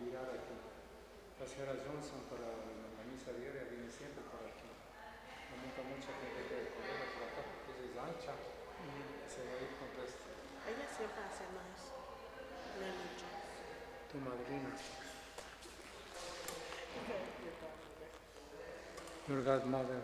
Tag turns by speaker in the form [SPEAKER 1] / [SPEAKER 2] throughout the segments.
[SPEAKER 1] virar aquí. La señora Johnson para la misa diaria viene siempre por aquí. No nunca mucha gente que correr por acá porque ella es ancha. Se va a ir contra este.
[SPEAKER 2] Ella siempre hace más. Mary Jones.
[SPEAKER 1] Tu madrina. Your godmother.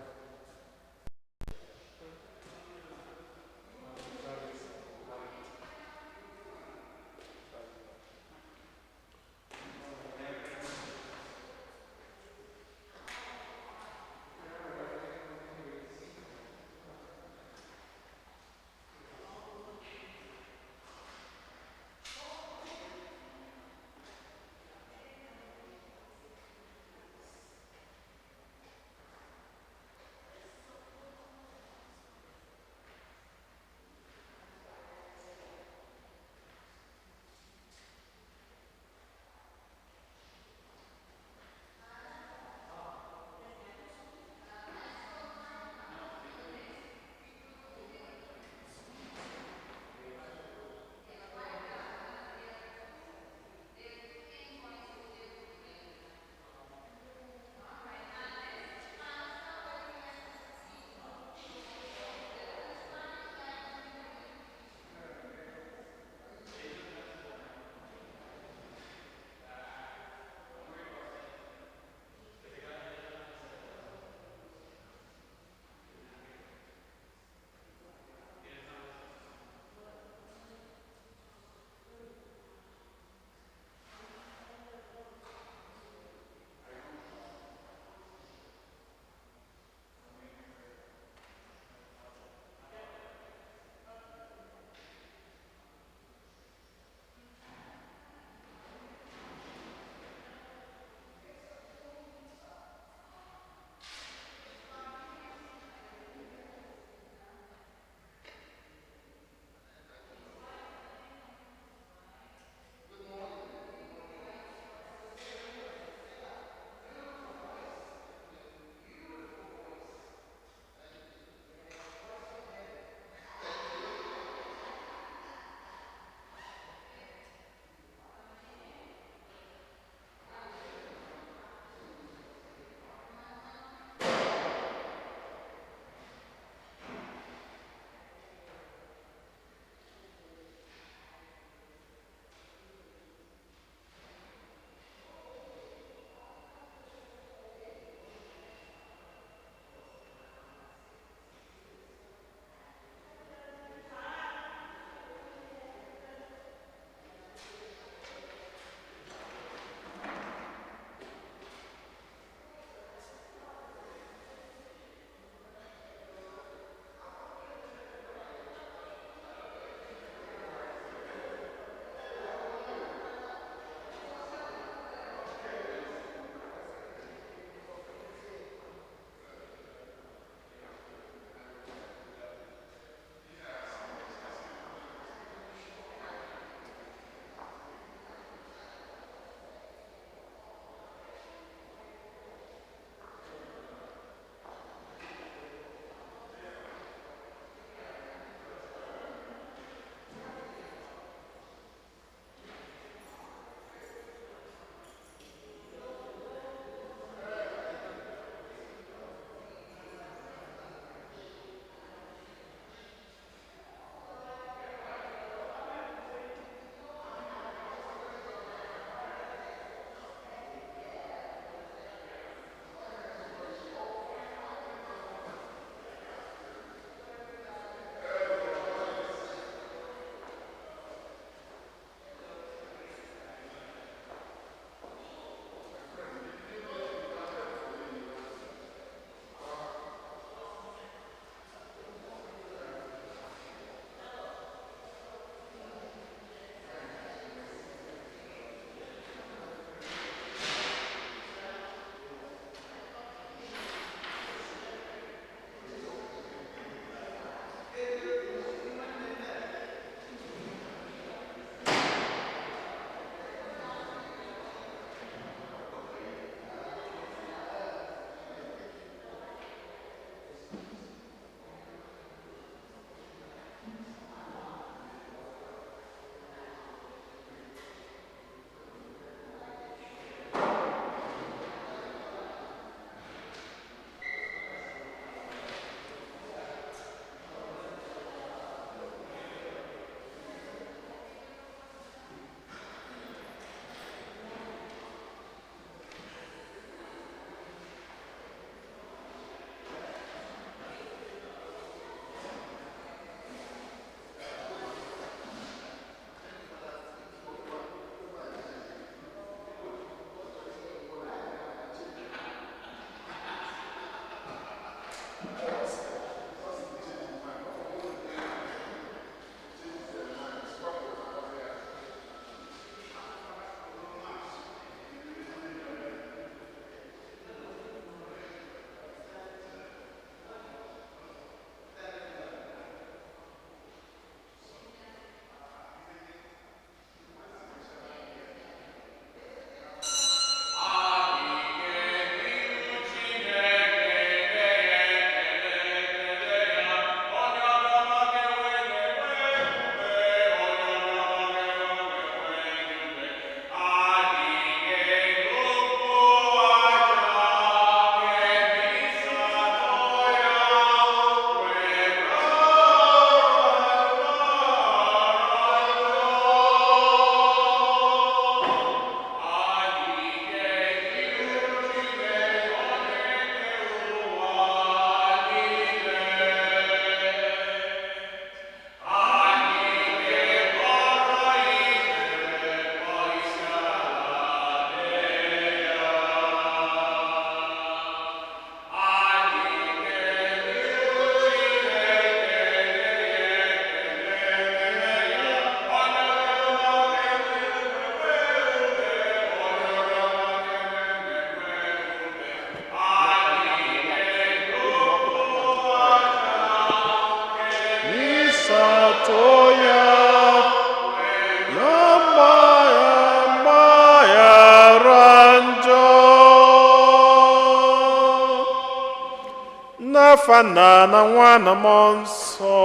[SPEAKER 3] N'afa Nna na Nwa na Mmụọ Nsọ.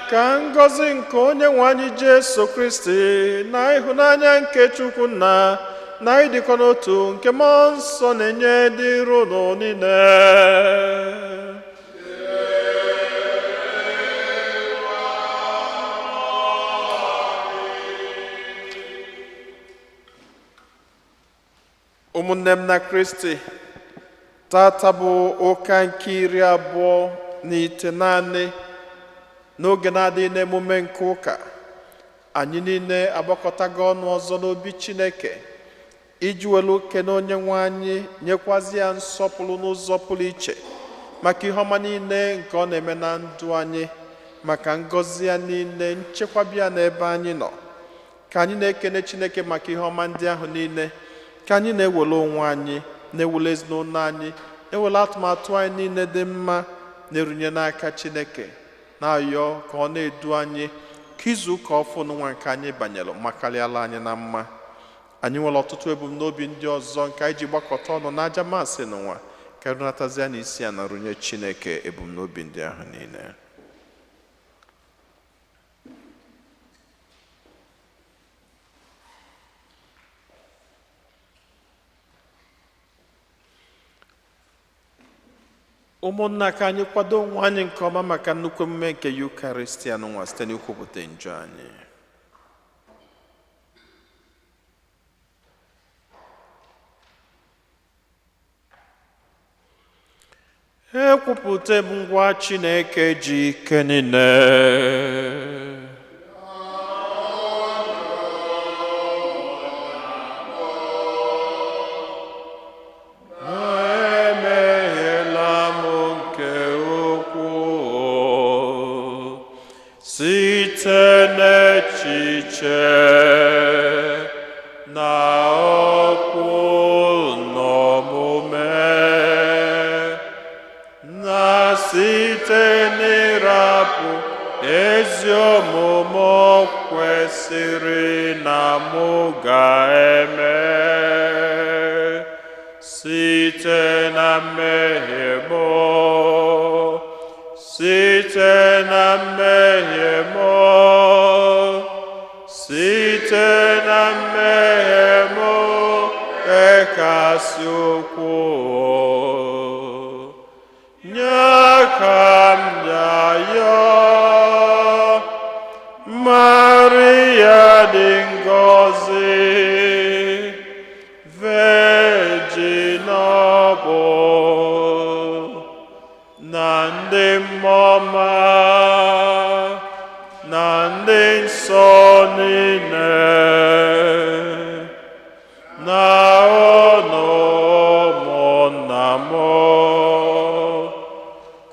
[SPEAKER 3] Ka ngọzi nke onye nwe anyị Jesu Kristi na ịhụnanya nke Chukwu Nna na ịdịkọ n'otu nke Mmụọ Nsọ na-enye dịrị unu niile. Ụmụnne m na Kristi, tata bụ ụka nke 29 n'oge na-adịghị n'emume nke ụka. Anyị niile agbakọtago ọnụ ọzọ n'obi Chineke iji welu kene onye nwe anyị, nyekwazi ya nsọpụrụ n'ụzọ pụrụ iche maka ihe ọma niile nke ọ na-eme na ndụ anyị, maka ngọzi ya niile, nchekwaba ya n'ebe anyị nọ. Ka anyị na-ekene Chineke maka ihe ọma ndị ahụ niile, ka anyị na-ewere onwe anyị, na-ewere ezinụlọ anyị, na-ewere atụmatụ anyị niile dị mma na-erunye n'aka Chineke, na-ayọ ka ọ na-edu anyị ka izu ụka ọfụ n'ụwa nke anyị banyere makarịala anyị na mma. Anyị nwere ọtụtụ ebumnobi ndị ọzọ nke anyị ji gbakọta ọnụ n'aja masị n'ụwa, ka runatazie n'isi ya na runye Chineke ebumnobi ndị ahụ niile. Ụmụnna, ka anyị kwado onwe anyị nke ọma maka nnukwu emume nke Yukaristia n'ụwa site n'ikwupụta njọ anyị. Ekwupụta m ngwa Chineke ji ike niile. Emehiela m nke ukwuu site n'echiche na okwu na omume, na site n'ịrapụ ezi omume kwesịrị na mụ ga-eme, site na mmehie m, site na mmehie m, site na mmehie m kasị ukwuu. Nye ka m na-ayọ, Maria dị ngọzi, Virgin ọbụ, na ndị mmụọ ọma, na ndị nsọ niile, na unu ụmụnna m,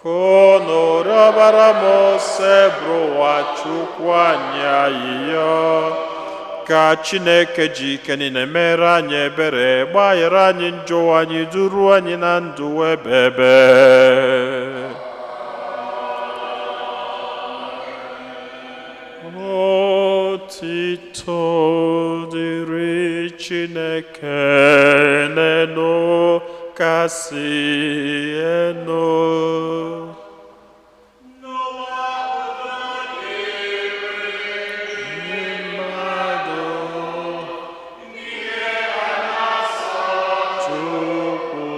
[SPEAKER 3] ka unu rịọbara m Osebụrụwa Chukwu anyị ayịyọ, ka Chineke ji ike niile mere anyị ebere, gbaghara anyị njọ anyị, duru anyị na ndụ ebebe. Otito dịrị Chineke n'elu kasị elu. Mmadụ Chukwu.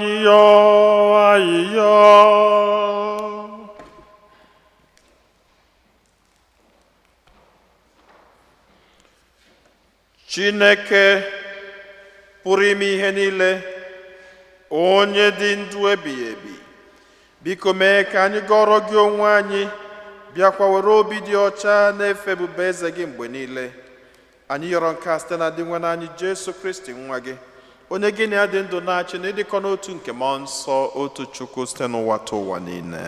[SPEAKER 3] Anyị yọọ ayịyọ. Chineke pụrụ ime ihe niile, onye dị ndụ ebighị ebi, biko mee ka anyị gọrọ gị onwe anyị, bịakwa were obi dị ọcha na-efe ebube eze gị mgbe niile. Anyị yọrọ nke a site na dị nwe anyị Jesu Kristi nwa gị, onye gị na ya dị ndụ na-achị na ịdịkọ n'otu nke mmụọ nsọ, otu Chukwu, site n'ụwa ta ụwa niile.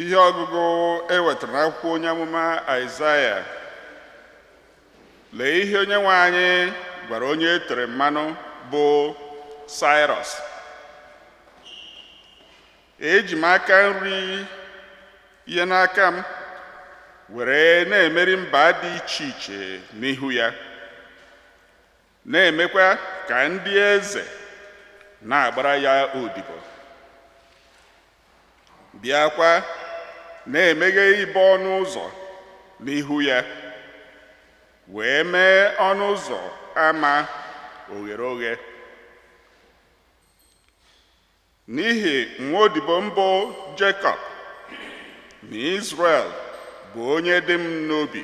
[SPEAKER 4] Ihe ọgụgụ e wetara n'akwụkwọ onye amụma Aịzaya. Lee ihe onye nwe anyị gwara onye e tere mmanụ bụ Saịrọs: eji m aka nri ihe n'aka m were na-emeri mba dị iche iche n'ihu ya, na-emekwa ka ndị eze na-agbara ya odibo, bịakwa na-emeghe ibo ọnụ ụzọ n'ihu ya, wee mee ọnụ ụzọ ama oghere oghe. N'ihi nwa odibo mbụ Jekọb na Izrel bụ onye dị m n'obi,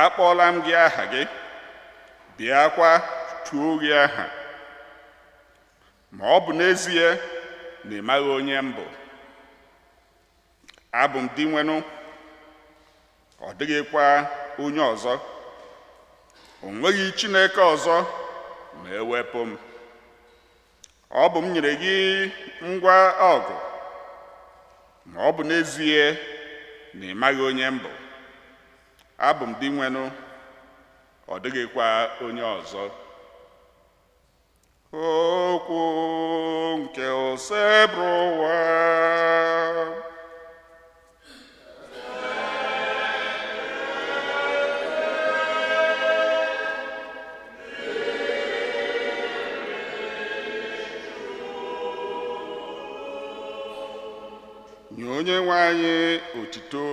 [SPEAKER 4] akpọọla m gị aha gị, bịakwa tuo gị aha, ma ọ bụ n'ezie na ị maghị onye m bụ. Abụ m Dinwenụ, ọ dịghịkwa onye ọzọ, o nweghị Chineke ọzọ ma ewepụ m. Ọ bụ m nyere gị ngwa ọgụ, ma ọ bụ n'ezie na ị maghị onye m bụ. Abụ m Dinwenụ, ọ dịghịkwa onye ọzọ. Okwu nke Osebụrụwa. Nye onye nwe anyị otito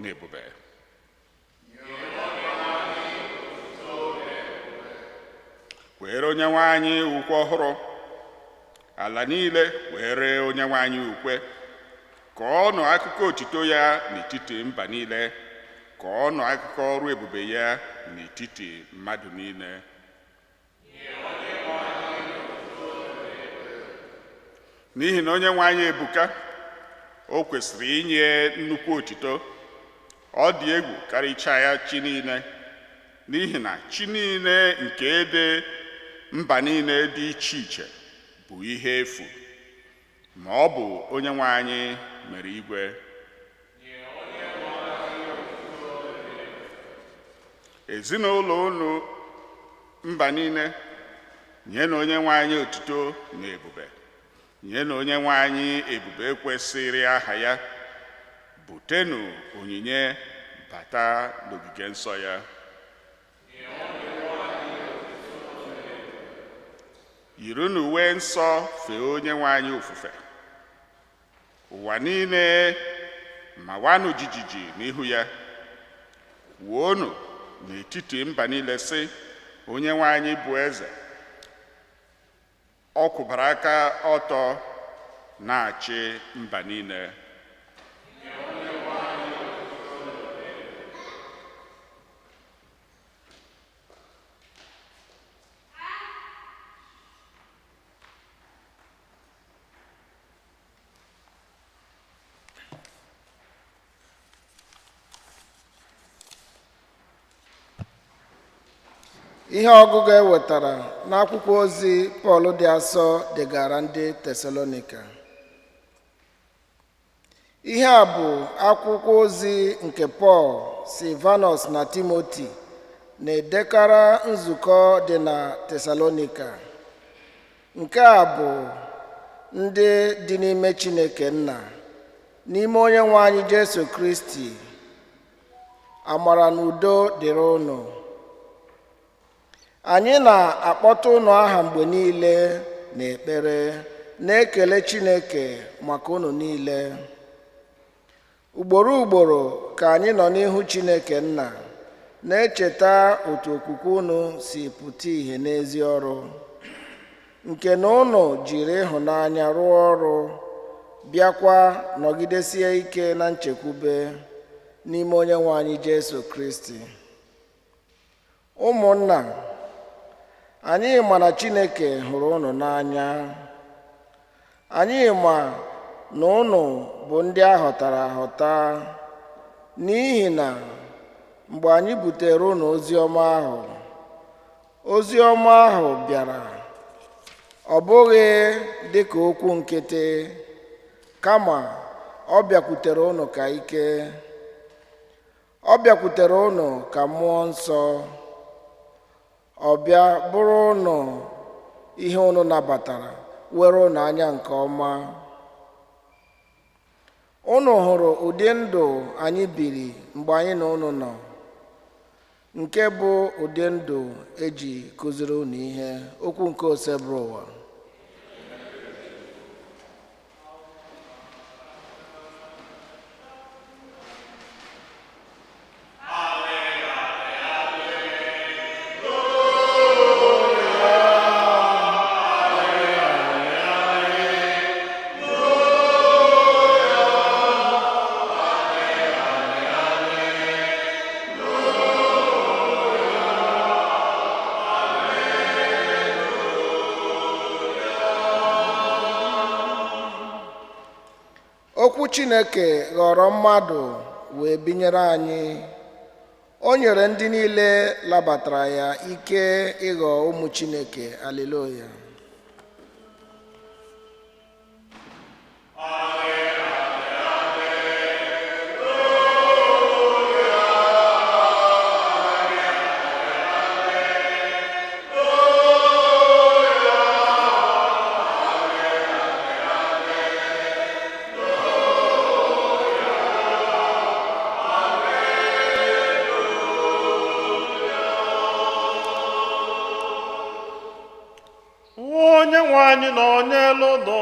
[SPEAKER 4] na ebube. Kwere onye nwe anyị ukwe ọhụrụ, ala niile kwere onye nwe anyị ukwe. Ka ọ nụ akụkọ otito ya n'etiti mba niile, ka ọ nụ akụkọ ọrụ ebube ya n'etiti mmadụ niile. N'ihi na onye nwe anyị ebuka, o kwesịrị inye nnukwu otito. Ọ dị egwu karịchaa ya chi niile, n'ihi na chi niile nke dị mba niile dị iche iche bụ ihe efu, ma ọ bụ onye nwe anyị mere igwe. Ezinụlọ unu mba niile, nye na onye nwe anyị otuto na ebube. Nye na onye nwe anyị ebube kwesịrị aha ya. Butenu onyinye bata n'ogige nsọ ya. Yirunu uwe nsọ fee onye nwe anyị ofufe. Ụwa niile mawanụ jijiji n'ihu ya. Kwuonụ n'etiti mba niile sị, onye nwe anyị bụ eze. Ọ kwụbara aka ọtọ na-achị mba niile.
[SPEAKER 5] Ihe ọgụgụ e wetara n'akwụkwọ ozi Pọl dị asọ degara ndị Tesalonika. Ihe a bụ akwụkwọ ozi nke Pọl, Silvanus na Timoti na-edekara nzukọ dị na Tesalonika. Nke a bụ ndị dị n'ime Chineke Nna, n'ime onye nwe anyị Jesu Kristi. Amara na udo dịrị unu. Anyị na-akpọta unu aha mgbe niile n'ekpere na-ekele Chineke maka unu niile. Ugboro ugboro ka anyị nọ n'ihu Chineke Nna na-echeta otu okwukwe unu si pụta ìhè n'ezi ọrụ, nke na unu jiri ịhụnanya rụọ ọrụ, bịakwa nọgidesie ike na nchekwube n'ime Onyenwe anyị Jesu Kristi. Ụmụnna, anyị ma na Chineke hụrụ unu n'anya. Anyị ma na unu bụ ndị a họtara ahọta, n'ihi na mgbe anyị butere unu ozi ọma ahụ, ozi ọma ahụ bịara, ọ bụghị dịka okwu nkịtị, kama ọ bịakwutere unu ka ike, ọ bịakwutere unu ka mmụọ nsọ, ọ bịa bụrụ unu ihe unu nabatara, were unu anya nke ọma. Unu hụrụ ụdị ndụ anyị biri mgbe anyị na unu nọ, nke bụ ụdị ndụ eji kụziri unu ihe. Okwu nke Osebụrụwa. Okwu Chineke ghọrọ mmadụ wee binyere anyị. O nyere ndị niile labatara ya ike ịghọ ụmụ Chineke. Aleluya.
[SPEAKER 3] Onye nwe anyị nọ n'elu ụlọ.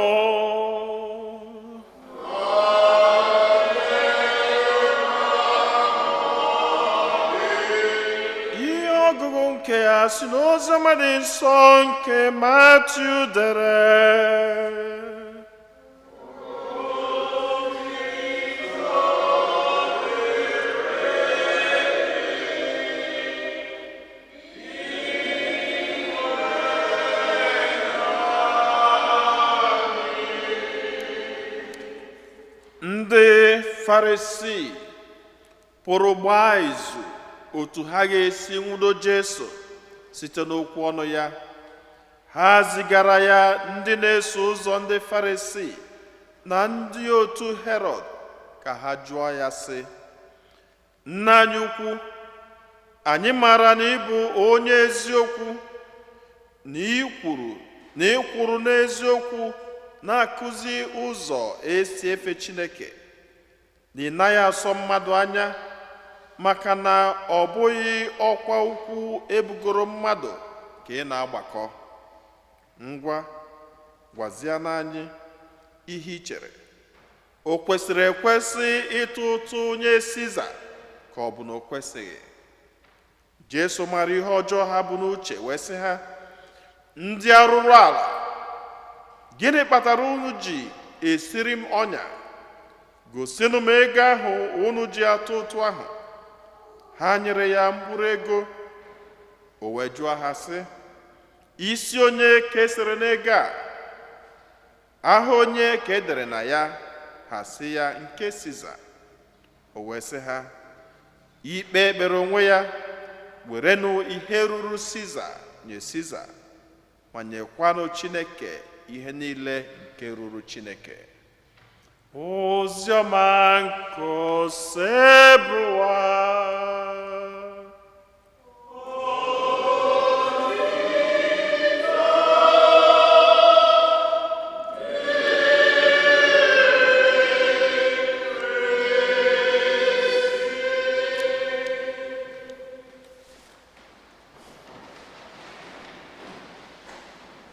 [SPEAKER 3] Ihe ọgụgụ nke ya si n'Oziọma dị nsọ nke Matiu dere. Ndị Farisii pụrụ gbaa izu otu ha ga-esi nwudo Jesu site n'okwu ọnụ ya. Ha zigara ya ndị na-eso ụzọ ndị Farisii na ndị otu Herọd ka ha jụọ ya sị, Nna anyị ukwu, anyị maara na ị bụ onye eziokwu, na ị kwuru n'eziokwu na-akụzi ụzọ esi efe Chineke, na ị naghị asọ mmadụ anya, maka na ọ bụghị ọkwa ukwu ebugoro mmadụ ka ị na-agbakọ. Ngwa, gwazienụ anyị ihe ị chere. O kwesịrị ekwesị ịtụ ụtụ nye Siza ka ọ bụ na o kwesịghị? Jesu mara ihe ọjọọ ha bụ n'uche wee sị ha, ndị arụrụ ala, gịnị kpatara unu ji esiri m ọnya? Gosinụ m ego ahụ unu ji atụ ụtụ ahụ. Ha nyere ya mkpụrụ ego. O wee jụọ ha sị, isi onye ka esere n'ego a? Aha onye ka edere na ya? Ha sị ya, nke Siza. O wee sị ha, ikpe ekpere onwe ya, werenụ ihe ruru Siza nye Siza, ma nyekwanụ Chineke ihe niile nke ruru Chineke. Oziọma nke Osebụrụwa.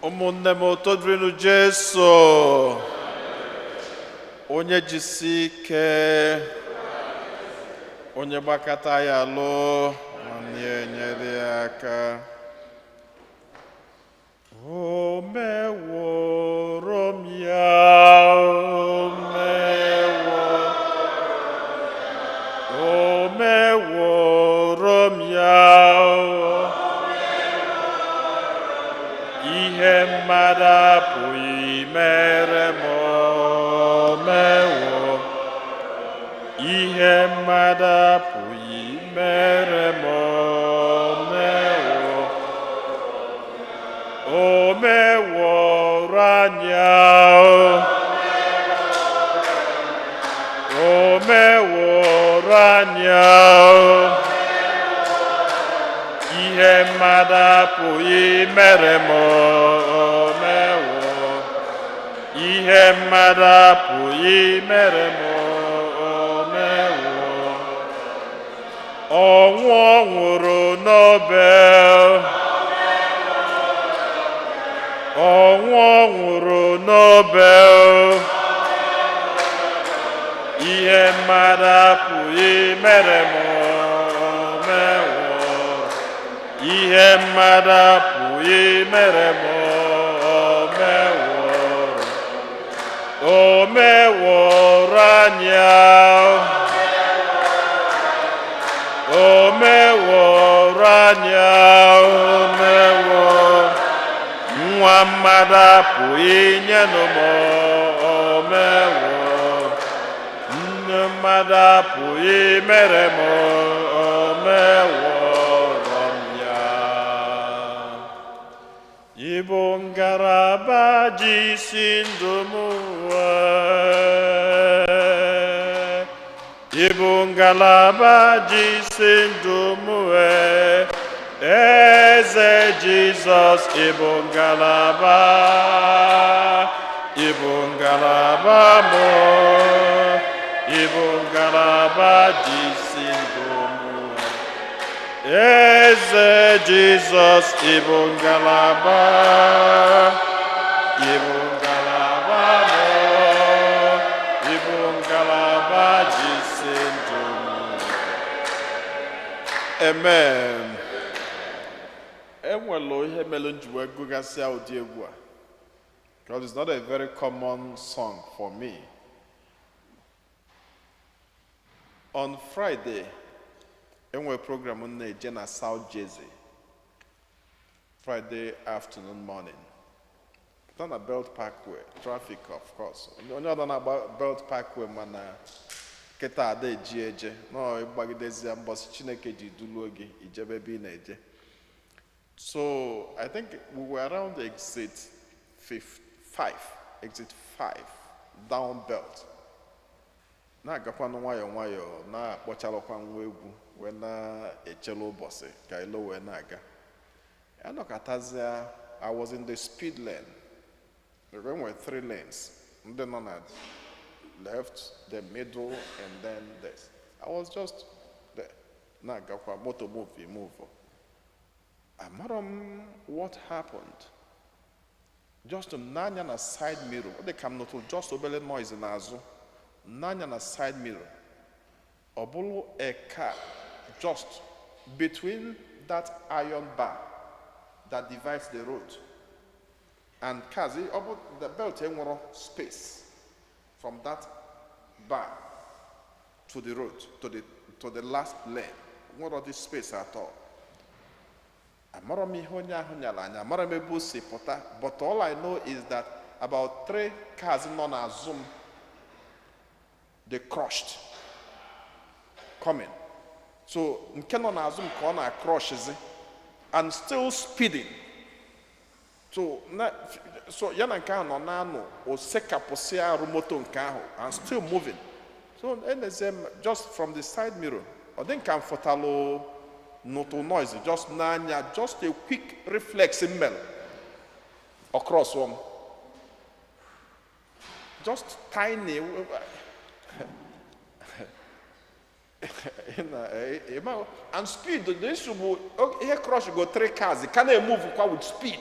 [SPEAKER 3] Ụmụnne m, otito dịrịnụ Jesu. Onye jisi ike, onye gbakọta ya lụ nwanne ya enyere ya aka. O meworo m ya, o mewo, o meworo m ya o. Ihe mmadụ apụghị mere m, o mewo. Ihe mmadụ apụghị mere m, o mewo. O meworo anyị o. O meworo anyị o. Ihe mmadụ apụghị mere m, o mewo. Ihe mmadụ apụghị mere m, o mewo. Ọnwụ ọ nwụrụ n'obe, ọnwụ ọ nwụrụ n'obe, ihe mmadụ apụghị mere m, o mewo. Ihe mmadụ apụghị mere m, o meworo. O meworo anyị o meworo anyị o mewo. Nwa mmadụ apụghị nyenụ m, o mewo. Nne mmadụ apụghị mere m, o meworo m ya. Ịbụ ngalaba ji isi ndụ m wee, ịbụ ngalaba ji isi ndụ m wee, Eze Jizọs, ịbụ ngalaba, ịbụ ngalaba m, ịbụ ngalaba ji isi ndụ m wee. Eze Jizọs, ịbụ ngalaba, ịbụ ngalaba m, ịbụ ngalaba ji isi ndụ m. Amen. Enwere ihe mere m ji wee gụgasịa ụdị egwu a, because it's not a very common song for me. On Friday, enwere program m na-eje na South Jersey, Friday afternoon, morning. Pụta na Belt Parkway, traffic of course. Onye ọdọ na-agba Belt Parkway, mana kịta ada eji eje nọọ ịgbagidezi ya mbọsị Chineke ji duluo gị ijebe ebe ị na-eje. So I think we were around exit 5, exit 5 down Belt, na-agakwanụ nwayọọ nwayọọ, na-akpọchalụkwa nwa egwu, wee na-echele ụbọchị ka ilo wee na-aga. Anọkọtazịa, I was in the speed lane. There were three lanes, ndị nọ na left, the middle, and then this. I was just there na-agakwa, moto move, move. Amarọ m what happened. Just n'anya na side mirror, ọ dị ka m nụtụ just obere noise n'azụ. N'anya na side mirror, ọ bụrụ a car just between that iron bar that divides the road and cars. Ọ bụ the Belt enwero space from that bar to the road, to the last lane, nwere this space at all. Amarọ m ihe onye ahụ nyara anya, amarọ m ebe o si pụta, but all I know is that about three cars nọ n'azụ m, they crushed coming. So nke nọ n'azụ m ka ọ na-crushzi and still speeding. So na so ya na nke ahụ nọ na-anụ, o sekapụsị arụ moto nke ahụ and still moving. So enezie m just from the side mirror, ọ dị nka m fụtalụ nụtụ noise just n'anya, just a quick reflex m mere, ọ cross m just tiny. And speed, the issue bụ ihe crush go three cars ka na-emove kwa with speed.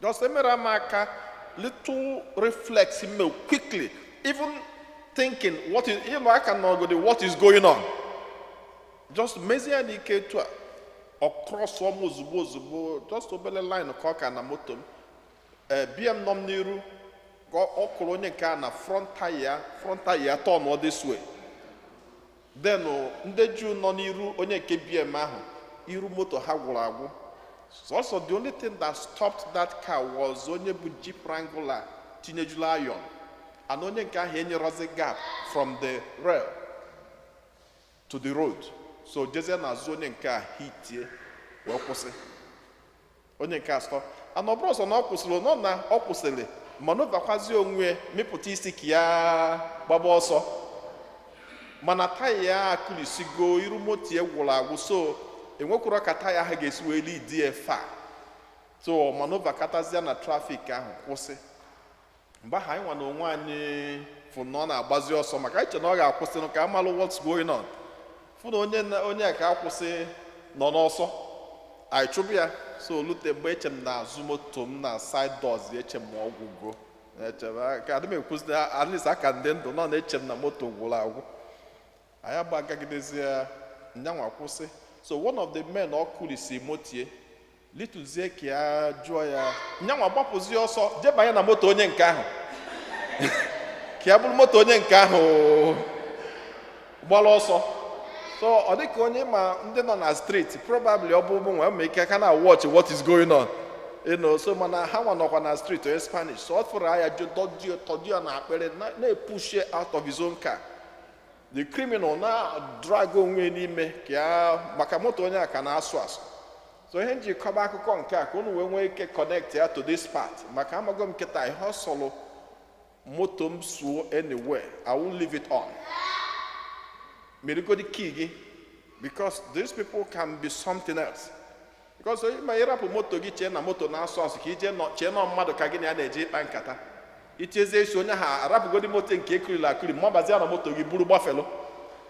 [SPEAKER 3] Just emere m aka, little reflex me quickly, even thinking what is aka nọgodi, what is going on. Just mezie ya n'ike etu a, ọ cross m ozugbo ozugbo, just obere line ka ọ ka na moto m. Ee, BM nọ m n'iru ka ọ kụrụ onye nke a na front tire ya, front tire ya turn all this way. Then ndị Juu nọ n'iru onye nke BM ahụ, iru moto ha gwụrụ agwụ. Sọsọ the only thing that stopped that car was onye bụ Jeep Wrangler tinyejula iron, and onye nke ahụ enyerozi gap from the rail to the road, so jezie n'azụ onye nke a hitie wee kwụsị. Onye nke a stop, and ọ bụrụ sọ na ọ kwụsịrị, nọ na ọ kwụsịrị maneuverkwazi onwe ya, mịpụta isi ka ya gbaba ọsọ, mana taya ya akụrisigo, iru moto ya gwụrụ agwụ, so enwekwara ka taya ahụ ga-esi wee lead ya fa. So maneuver katazie na traffic ahụ, kwụsị. Mgbe ahụ anyị nwa na onwe anyị fụ na ọ na-agbazi ọsọ, maka anyị che na ọ ga-akwụsị ka amalụ what's going on, fụ na onye a ka akwụsị nọ n'ọsọ, anyị chụbụ ya. So lute mgbe eche m n'azụ moto m na side doors, eche m ọgwụgo, eche m ka adị m ekwuzi, at least aka ndị ndụ nọ na-eche m na moto gwụrụ agwụ. Anyị agbagagidezi ya, nyanwa kwụsị. So one of the men ọ kụrisi motie lituzie ka ya jụọ ya, nyanwa gbapụzie ọsọ jee banye na moto onye nke ahụ, ka ya bụrụ moto onye nke ahụ gbara ọsọ. So ọ dị ka onye ma ndị nọ na street, probably ọ bụ ụmụ nwe ma ike ka na watch what is going on. So mana ha nwa nọkwa na street, onye Spanish, so ọ fụrụ anya ju dọdio tọdio na akpịrị na-epush out of his own car. The criminal na drag onwe n'ime ka ya, maka moto onye a ka na-asụ asụ. So ihe njikọba akụkọ nke a ka unu wee nwee ike connect ya to this part, maka amago m nkịta ihe ọ sọlụ moto m suo anywhere, I won't leave it on. Mirigodi key gị, because these people can be something else, because ma ịrapụ moto gị chee na moto na-asụ asụ, ka ije nọ chee nọ mmadụ ka gị na ya na-eje ịkpa nkata, ichezie isi onye ha arapụgodi moto nke ekurila akuri, mmabazie na moto gị buru gbafelu,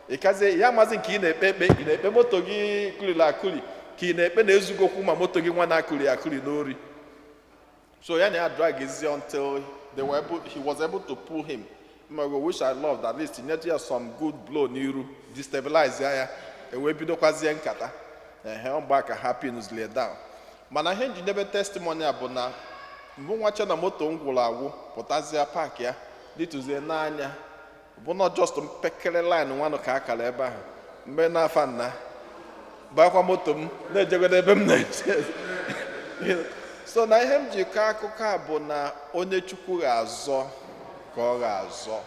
[SPEAKER 3] ịkazie ya amazi nke ị na-ekpe ekpe. Ị na-ekpe moto gị kurila akuri, ka ị na-ekpe na ezugokwu ma moto gị nwa na-akụri akụri n'ori. So ya na ya drag ezi until they were able, he was able to pull him. Mago, which I loved, at least nyetụ ya some good blow n'iru, destabilize ya, ya ewee bidokwazie nkata. Ehe, mgbe ka ha pins lay down. Mana ihe njidebe testimony a bụ na mbụ nwacha na moto m gwụrụ agwụ, pụtazie park ya, dịtụzie n'anya bụ not just mpekere line nwanụ ka akara ebe ahụ. Mgbe na-afa nna bakwa moto m na-ejegodo ebe m na-eje. So na ihe m ji kọọ akụkọ a bụ na onye Chukwu ga-azọ ka ọ ga-azọ.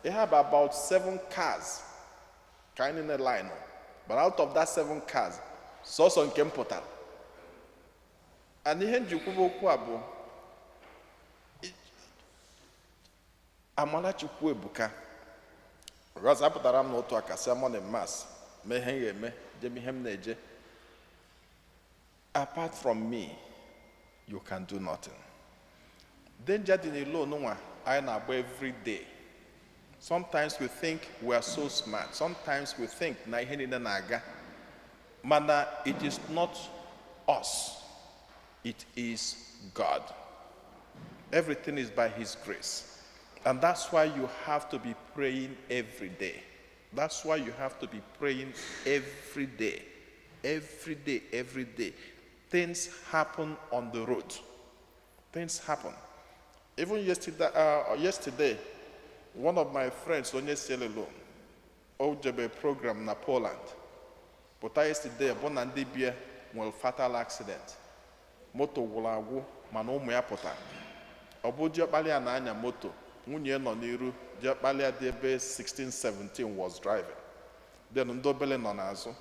[SPEAKER 3] Ihe bụ about seven cars ka anyị niile line, but out of that seven cars, sọsọ nke m pụtara. And ihe njikwube okwu a bụ amara Chukwu ebuka, because apụtara m n'otu aka si morning mass, mee ihe m ga-eme, jem ihe m na-eje. Apart from me, you can do nothing. Danger dị n'ilo nwa anyị na-agba every day. Sometimes we think we are so smart, sometimes we think na ihe niile na-aga, mana it is not us, it is God. Everything is by his grace, and that's why you have to be praying every day. That's why you have to be praying every day, every day, every day. Things happen on the road. Things happen. Even yesterday, one of my friends, onye Sierra Leone, o jebe program na Poland. Pụta yesterday bụ na ndị bie nwere fatal accident. Moto gwụrụ agwụ, mana ụmụ ya pụtara. Ọ bụ diọkpala ya na-anya moto, nwunye nọ n'iru, diọkpala ya dị ebe 16 17 was driving. Then ndị obele nọ n'azụ.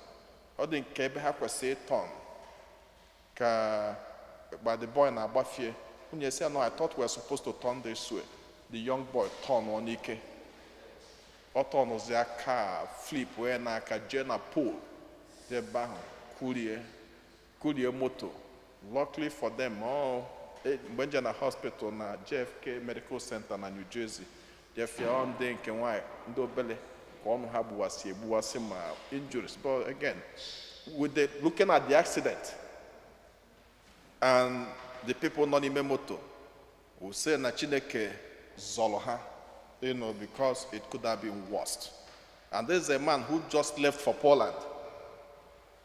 [SPEAKER 3] Ọ dị nke ebe ha kwesịrị ịturn ka gba the boy na-agbafie. Nwunye sị ya, "No, I thought we were supposed to turn this way." The young boy turn ọ n'ike, ọ turnụzi aka, flip wee n'aka jee na pole dị ebe ahụ, kurie kurie moto. Luckily for them, ọ mgbe nje na hospital na JFK Medical Center na New Jersey, jefia ọ ndị nke nwanyị, ndị obele ka ọnụ ha gbuwasị egbuwasị ma injuries. But again, with the looking at the accident and the people nọ n'ime moto will say na Chineke zọrọ ha, because it could have been worst. And this is a man who just left for Poland.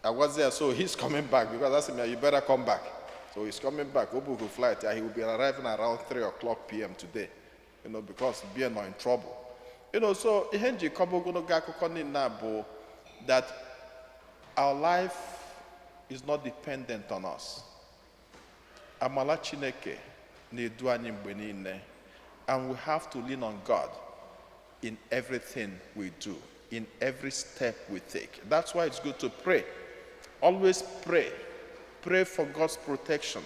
[SPEAKER 3] I was there, so he's coming back because I said, "You better come back." So he's coming back. O book flight. He will be arriving around 3 o'clock p.m. today, because being not in trouble. So ihe njikọ ogologo akụkọ niile a bụ that our life is not dependent on us. Amala Chineke na-edu anyị mgbe niile, and we have to lean on God in everything we do, in every step we take. That's why it's good to pray. Always pray. Pray for God's protection.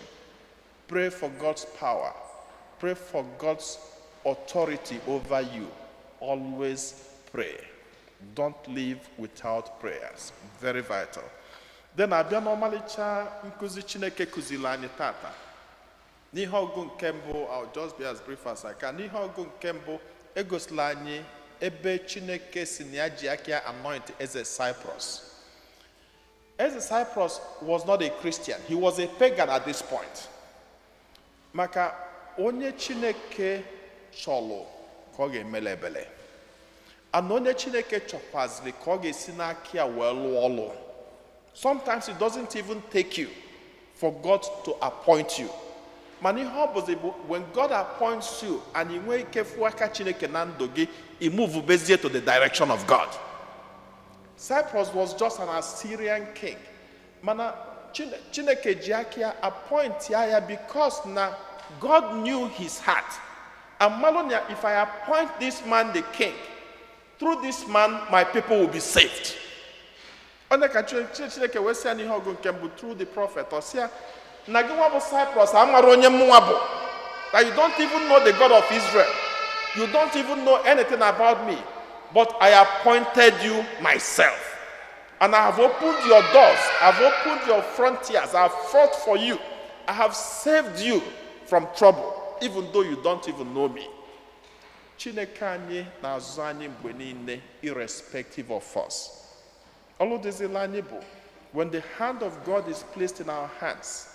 [SPEAKER 3] Pray for God's power. Pray for God's authority over you. Always pray. Don't live without prayers. Very vital. Then abịa n'ọmalịcha nkụzi Chineke kụziri anyị tata. N'ihe ọgụ nke mbụ, I'll just be as brief as I can. N'ihe ọgụ nke mbụ, egosila anyị ebe Chineke si na ya ji aka ya anoint eze Cyprus. Eze Cyprus was not a Christian. He was a pagan at this point. Maka onye Chineke chọlụ ka ọ ga-emele ebele. And onye Chineke chọkwaziri ka ọ ga-esi n'aka ya wee lụọ ọlụ. Sometimes it doesn't even take you for God to appoint you. Mana ihe ọ bụzi bụ when God appoints you and ị nwee ike fụ aka Chineke na ndụ gị, ị move bezie to the direction of God. Cyprus was just an Assyrian king. Mana Chineke ji aka ya appoint ya because na God knew his heart. And malụ na if I appoint this man the king, through this man my people will be saved. Onye ka Chineke wee sị ya n'ihe ọgụ nke mbụ through the prophet, ọ sị ya na gị nwa bụ Cyprus amara onye mụnwa bụ, that you don't even know the God of Israel. You don't even know anything about me, but I appointed you myself. And I have opened your doors, I've opened your frontiers, I have fought for you. I have saved you from trouble, even though you don't even know me. Chineke anyị na-azụ anyị mgbe niile, irrespective of us. Ọlụ dịzịla anyị bụ, when the hand of God is placed in our hands,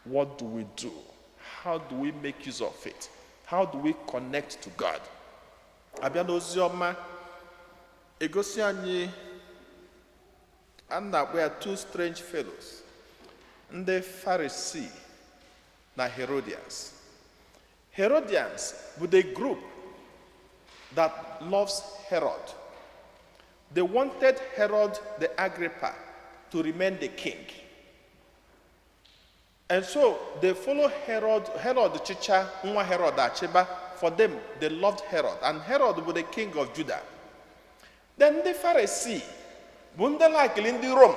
[SPEAKER 3] what do we do? How do we make use of it? How do we connect to God? Abịa n'ozi ọma, egosi anyị a na-akpọ ya two strange fellows, ndị Pharisee na Herodians. Herodians bụ the group that loves Herod. They wanted Herod the Agrippa to remain the king. And so they follow Herod, Herod chicha, nwa Herod achịba. For them, they loved Herod. And Herod was the king of Judah. Then the Pharisee bụ ndị likeli ndị Rome.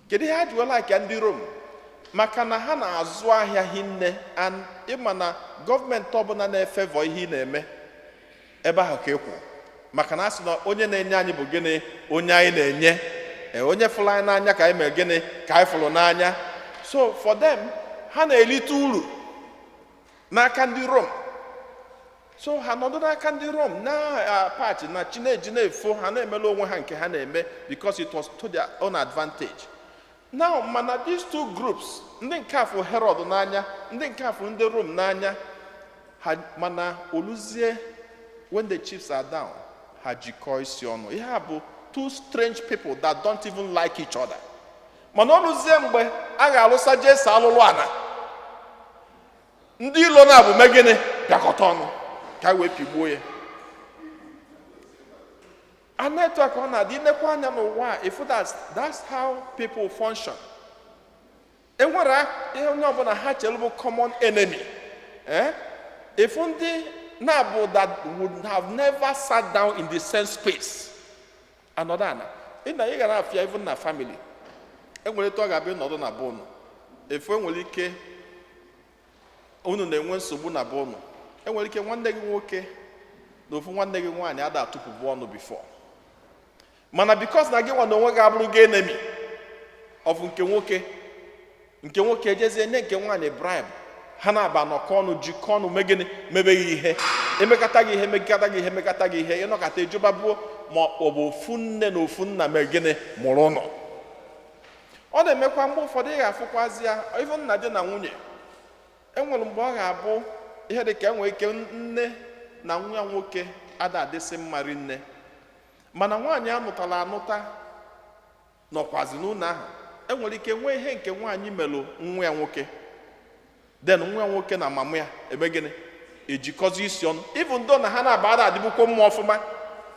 [SPEAKER 3] Kedu ihe ha ji wee like ndị Rome? Maka na ha na-azụ ahịa hinne, and ịma na gọọmenti ọbụla na-efavor ihe ị na-eme, ebe ahụ ka ị kwụ, maka na a sị na onye na-enye anyị bụ gịnị? Onye anyị na-enye. Ee, onye fụrụ anyị n'anya ka anyị mere gịnị? Ka anyị fụrụ n'anya. So for them, ha na-elite uru n'aka ndị Rom. So ha nọdụ n'aka ndị Rom na pachi na chineji na-efo, ha na-emela onwe ha nke ha na-eme because it was to their own advantage. Now, mana these two groups, ndị nke afụ Herod n'anya, ndị nke afụ ndị Rom n'anya ha, mana oluzie when the chips are down, ha jikọọ isi ọnụ. Ihe a bụ two strange people that don't even like each other, mana ọlụzie mgbe a ga-alụsa Jesu alụlụ ana, ndị ilo na-abụ mee gịnị? Bịakọta ọnụ ka e wee pigbuo ya. Ana etu a ka ọ na-adị. Inekwa anya n'ụwa a, ifu that's how people function. Enwere ihe onye ọbụla ha chere bụ common enemy, eh? Ifu ndị na-abụ that would have never sat down in the same space anọdụ ana. Ị na ị ga na-afịa even na family, enwere etu ọ ga-abịa ịnọdụ na be unu efu, enwere ike unu na-enwe nsogbu na be unu, enwere ike nwanne gị nwoke na ofu nwanne gị nwaanyị ada atụpụbu ọnụ before, mana because na gị nwa na onwe gị abụrụ gị enemy of nke nwoke, nke nwoke ejezie nye nke nwaanyị bribe, ha na-aba nọkọ ọnụ, jikọ ọnụ, mee gịnị? Mebeghị ihe, emekata gị ihe, emekata gị ihe, emekata gị ihe, ịnọkọta ejubabuo ma ọ bụ ofu nne na ofu nna mee gịnị? Mụrụ ụnụ. Ọ na-emekwa mgbe ụfọdụ ị ga-afụkwazi ya even na di na nwunye. Enwere mgbe ọ ga-abụ ihe dị ka enwere ike nne na nwa nwoke ada adịsị mma rinne, mana nwaanyị anụtala anụta nọkwazi n'ụlọ ahụ. Enwere ike nwee ihe nke nwaanyị melụ nwa ya nwoke, then nwa ya nwoke na mama ya eme gịnị? Ejikọzi isi ọnụ, even though na ha na-aba ada adịbukwo mma ọfụma,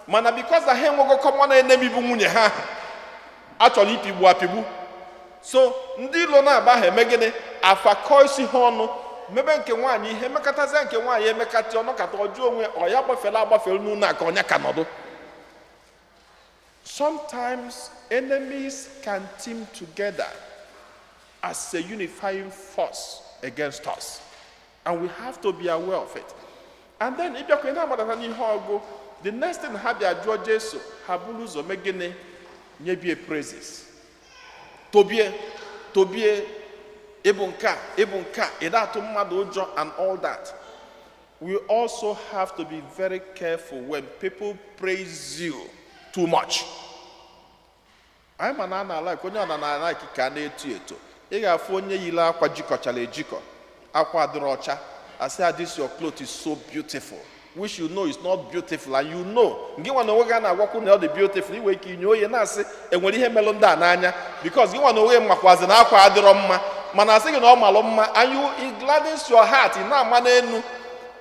[SPEAKER 3] mana because na ha enwego common enemy bụ nwunye ha a chọrọ ipigbu apigbu. So ndị ilo na-aba ha eme gịnị? Afakọ isi ha ọnụ, mebe nke nwaanyị ihe emekọtazie, nke nwaanyị emekata ọnọkata ọjọọ onwe ọ ya gbafere agbafere n'ụlọ a ka ọnya ka nọdụ. Sometimes enemies can team together as a unifying force against us, and we have to be aware of it. And then ịbịakwa ị na-agbadata n'ihe ọgụ, the next thing ha bịa jụọ Jesu, ha buru ụzọ mee gịnị? Nyebie praises, tobie tobie, ịbụ nke a, ịbụ nke a, ị na-atụ mmadụ ụjọ and all that. We also have to be very careful when people praise you too much. Anyị ma na a na-alike onye ọ na na-alike ka a na-eto eto. Ị ga-afụ onye yiri akwa jikọchara ejikọ, akwa adịrọ ọcha, asị ya, "This your cloth is so beautiful," which you know is not beautiful. And you know, gị nwa na onwe gị a na-agwakwu na ọ dị beautiful, iwe ike inye oye na-asị enwere ihe melụ ndị a n'anya, because gị nwa na onwe makwazi na akwa adịrọ mma, mana asị gị na ọ malụ mma, and you, it gladdens your heart, ị na-ama n'enu.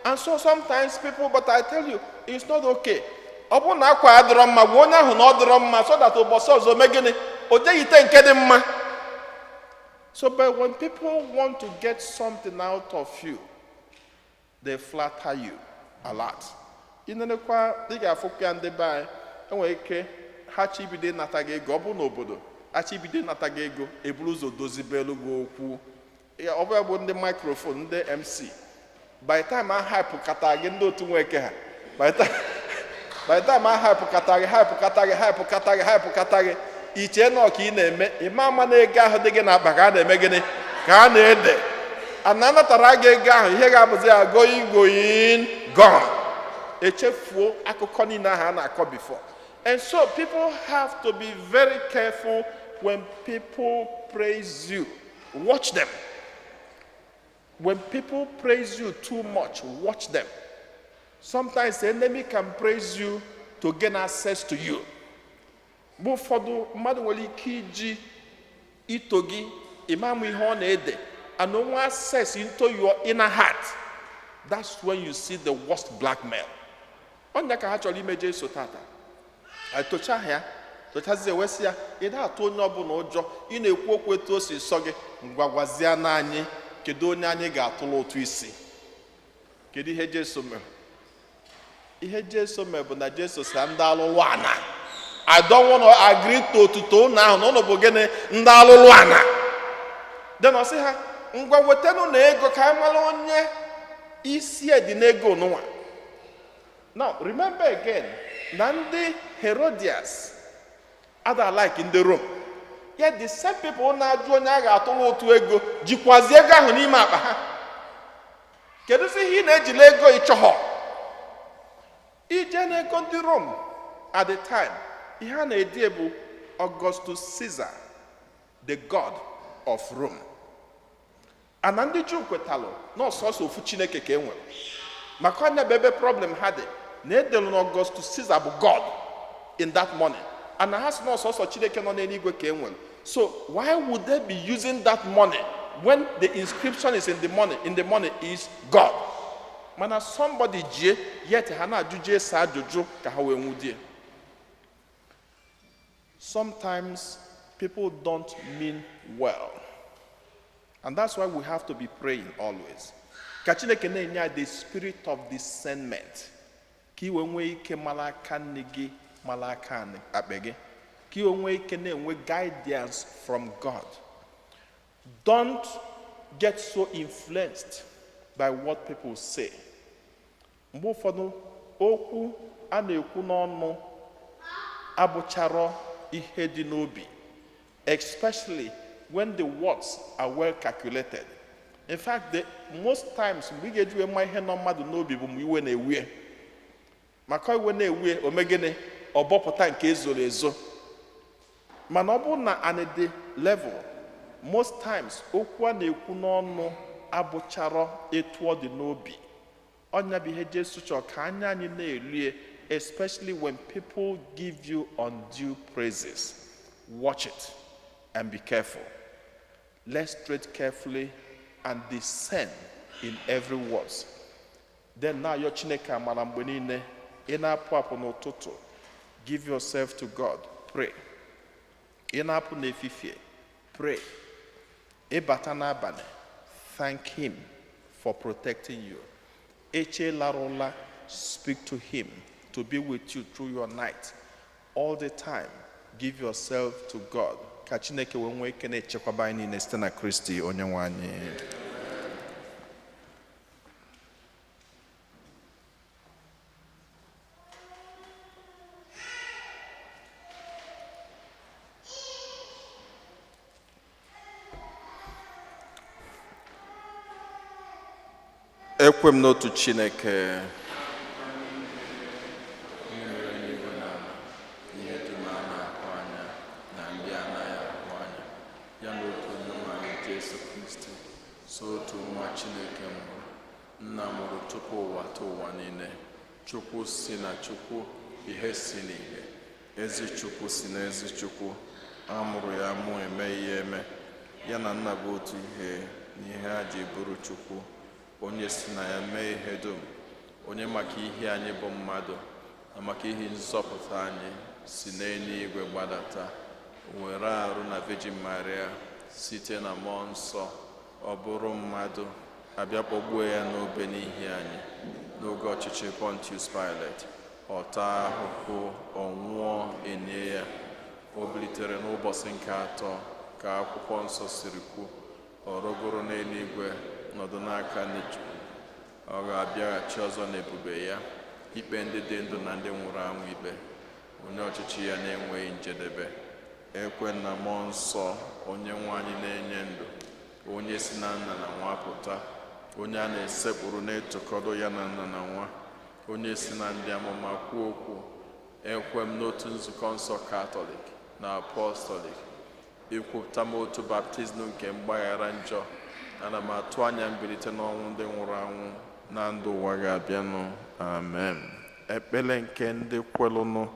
[SPEAKER 3] And so sometimes people, but I tell you, it's not okay. Ọ bụrụ na akwa adịrọ mma, gwa onye ahụ na ọ dịrọ mma, so that ụbọchị ọzọ mee gịnị? O jeghị ite nke dị mma. So, but when people want to get something out of you, they flatter you a lot. Ị nenekwa, ị ga-afụkwa ya. Ndị be anyị enwere ike ha chi ibido ịnata gị ego. Ọ bụrụ n'obodo achọ ibido ịnata gị ego, eburu ụzọ dozibelu gị okwu. Ya, ọ bụla bụ ndị microphone, ndị MC, by the time a hype kata gị, ndị otu nweke ha, by the time a hype kata gị, hype kata gị, hype kata gị, hype kata gị, ichee na ọka ị na-eme ịma ama na ego ahụ dị gị n'akpa ka a na-eme gịnị? Ka a na-ede ana anatara gị ego ahụ. Ihe ga-abụzi ya, going, going, gone. Echefuo akụkọ niile ahụ a na-akọ before. And so people have to be very careful when people praise you. Watch them. When people praise you too much, watch them. Sometimes the enemy can praise you to gain access to you. Mgbe ụfọdụ mmadụ nwere ike iji ito gị ịmamụ ihe ọ na-ede and onwe access into your inner heart. That's when you see the worst blackmail. Ọnya ka ha chọrọ ime Jesu tata. Tocha ya, tochazie, wesị ya, ị na-atụ onye ọbụla ụjọ, ị na-ekwu okwu etu o si sọ gị. Ngwa, gwazie na anyị, kedu onye anyị ga-atụrụ ụtụ isi? Kedu ihe Jesu mere? Ihe Jesu mere bụ na Jesu si ndị alụlụ ana, "I don't want to agree to otuto ụnụ ahụ na ụnụ bụ gịnị? Ndị alụlụ ana." Then ọ sị ha, ngwa, wetanụ na ego ka anyị mara onye isi dị n'ego nụnwa. Now remember again na ndị Herodias ada like ndị Rome. Ya, the same people na-ajụ onye a ga-atụrụ ụtụ ego jikwazi ego ahụ n'ime akpa ha. Kedụzi ihe ị na-ejila ego ịchọghọ ije n'ego ndị Rome at the time? Ihe a na-ede bụ Augustus Caesar, the god of Rome. Ana ndị Juu kwetalụ na ọsọsọ ofu Chineke ka e nwere, maka ọnya bụ ebe problem ha dị na edelu na Augustus Caesar bụ god in that money, and ha sị na ọsọsọ Chineke nọ n'eluigwe ka e nwere. So why would they be using that money when the inscription is in the money is God? Mana somebody jie yet ha na-ajụ Jesu ajụjụ ka ha wee nwudie. Sometimes people don't mean well, and that's why we have to be praying always ka Chineke na-enye anyị the spirit of discernment, ka i wee nwee ike mara aka nne gị, mara aka akpe gị, ka i wee nwee ike na-enwe guidance from God. Don't get so influenced by what people say. Mgbe ụfọdụ okwu a na-ekwu n'ọnụ abụcharọ ihe dị n'obi, especially when the words are well calculated. In fact, the most times mgbe ị ga-eji wee ma ihe nọ mmadụ n'obi bụ mgbe iwe na-ewie, maka iwe na-ewie, ome gịnị? Ọ bọpụta nke ezoro ezo. Mana ọ bụrụ na anị dị level, most times okwu a na-ekwu n'ọnụ abụcharọ etu ọ dị n'obi. Ọnya bụ ihe Jesu chọrọ ka anya anyị na-elie, especially when people give you undue praises. Watch it and be careful. Let's tread carefully and discern in every words. Then na-ayọ Chineke amara mgbe niile. Ị na-apụ apụ n'ụtụtụ, give yourself to God, pray. Ị na-apụ n'efifie, pray. Ịbata n'abalị, thank him for protecting you. Eche lara ụla, speak to him to be with you through your night. All the time, give yourself to God, ka Chineke wee nwee ike na-echekwaba anyị niile site na Kristi onye nwe anyị. Ekwe m n'otu Chineke, onye mere eluigwe na ala, ihe dum a na-ahụ anya na ndị anaghị ahụ anya, ya na otu Onyenwe anyị Jesu Kristi, so otu nwa Chineke mụrụ, nna mụrụ tupu ụwa tụ ụwa niile, Chukwu si na Chukwu, ihe si n'ihe, ezi Chukwu si na ezi Chukwu, a mụrụ ya mụ eme ihe eme, ya na nna bụ otu ihe n'ihe a ji bụrụ Chukwu, onye si na ya mee ihe dum, onye maka ihe anyị bụ mmadụ na maka ihe nzọpụta anyị si n'eluigwe gbadata, were arụ na Virgin Maria site na mmụọ nsọ, ọ bụrụ mmadụ, abịa kpọgbuo ya n'obe n'ihi anyị n'oge ọchịchị Pontius Pilate, ọ taa ahụhụ, ọ nwụọ, enye ya, o bilitere n'ụbọchị nke atọ ka akwụkwọ nsọ siri kwu, ọ rọgoro n'eluigwe, nọdụ n'aka nri Chukwu, ọ ga-abịaghachi ọzọ n'ebube ya ikpe ndị dị ndụ na ndị nwụrụ anwụ ikpe, onye ọchịchị ya na-enweghị njedebe. Ekwe na mmụọ nsọ, onye nwe anyị na-enye ndụ, onye si na nna na nwa pụta, onye a na-esekpụrụ na-etokọdo ya na nna na nwa, onye si na ndị amụma kwuo okwu. Ekwe m n'otu nzukọ nsọ Katọlik na Apọstọlik, ikwupụta m otu baptizim nke mgbaghara njọ. Ana m atụ anya mbilite n'ọnwụ ndị nwụrụ anwụ na ndụ ụwa ga-abịanụ. Amen. Ekpele nke ndị kwelụnụ.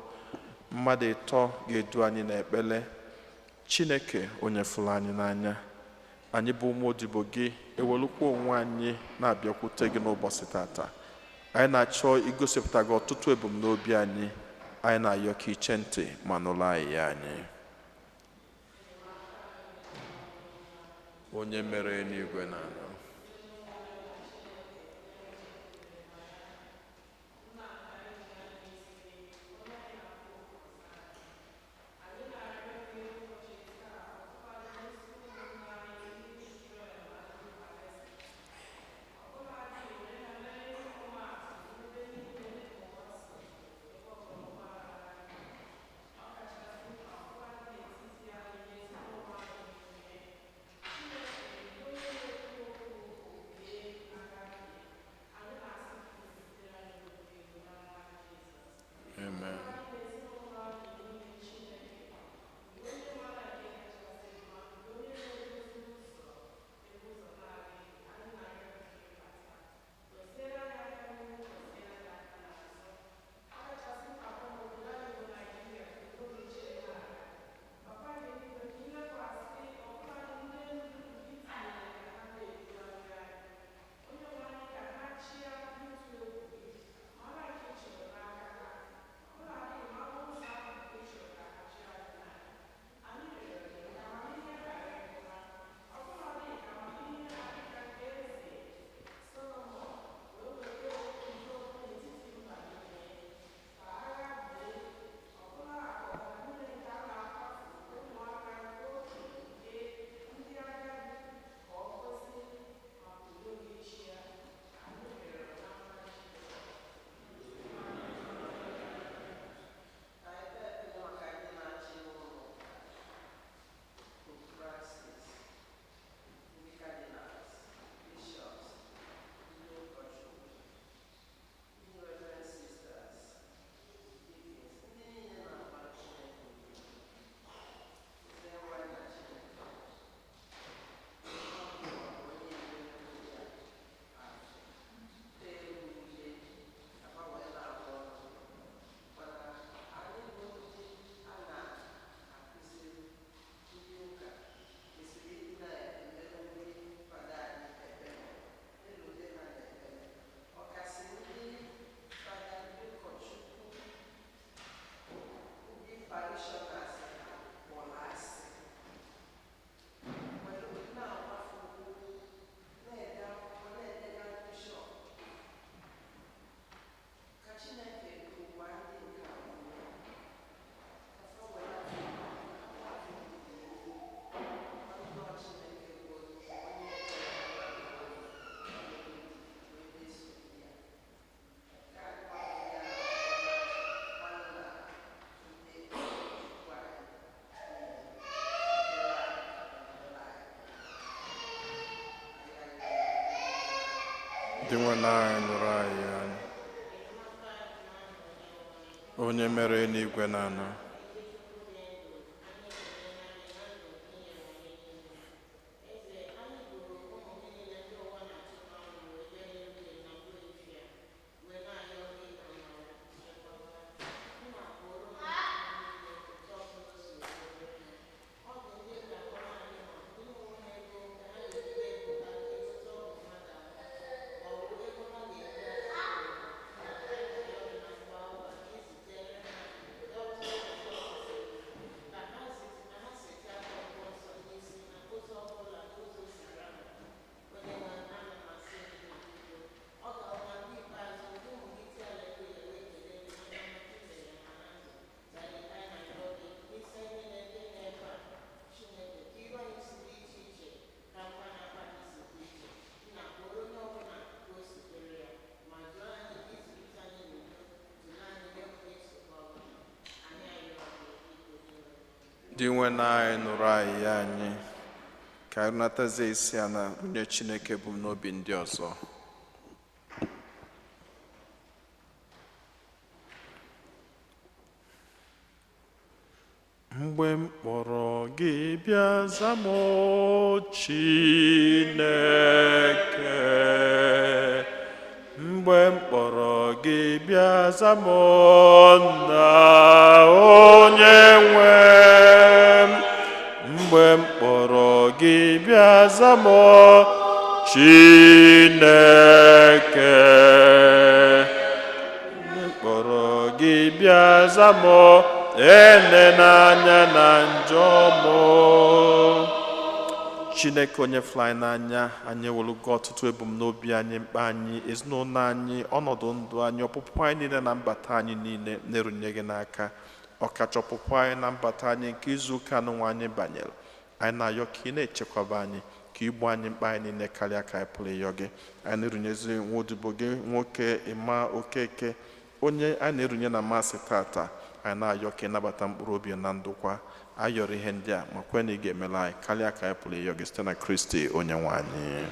[SPEAKER 3] Mmadụ ịtọ ga-edu anyị n'ekpele. Chineke onye fụrụ anyị n'anya, anyị bụ ụmụ odibo gị ewelukwa onwe anyị na-abịakwute gị n'ụbọchị tata. Anyị na-achọ igosipụta gị ọtụtụ ebumnobi anyị. Anyị na-ayọ ka iche ntị ma nụrụ anyị ya anyị. Onye mere eluigwe na ala, Dinwenụ anyị nụrụ anyị anyị. Onye mere eluigwe na ala. Dinwenụ anyị nụrụ anyị ya anyị ka anyị natazie isi a na runye Chineke bụ n'obi ndị ọzọ. Mgbe m kpọrọ gị bịa za m o Chineke, mgbe m kpọrọ gị bịa za m o nna onye nwe m, mgbe m kpọrọ gị bịa za m o Chineke, mgbe m kpọrọ gị bịa za m o ene n'anya na njọ m. Chineke onye fụrụ anyị n'anya, anyị ewelugo ọtụtụ ebumnobi anyị, mkpa anyị, ezinụlọ anyị, ọnọdụ ndụ anyị, ọpụpụ anyị niile na mbata anyị niile na-erunye gị n'aka, ọkacha ọpụpụ anyị na mbata anyị nke izu ụka anụnwa anyị banyere. Anyị na-ayọ ka ị na-echekwaba anyị, ka igbu anyị mkpa anyị niile karịa ka anyị pụrụ ịyọ gị. Anyị na-erunyezi nwa odibo gị nwoke Ịma Okeke, onye anyị na-erunye na masị tata. Anyị na-ayọ ka ị nabata mkpụrụ obi na ndokwa. Anyị yọrọ ihe ndị a ma kwe na ị ga-emela anyị karịa ka anyị pụrụ ịyọ gị site na Kristi onye nwe anyị.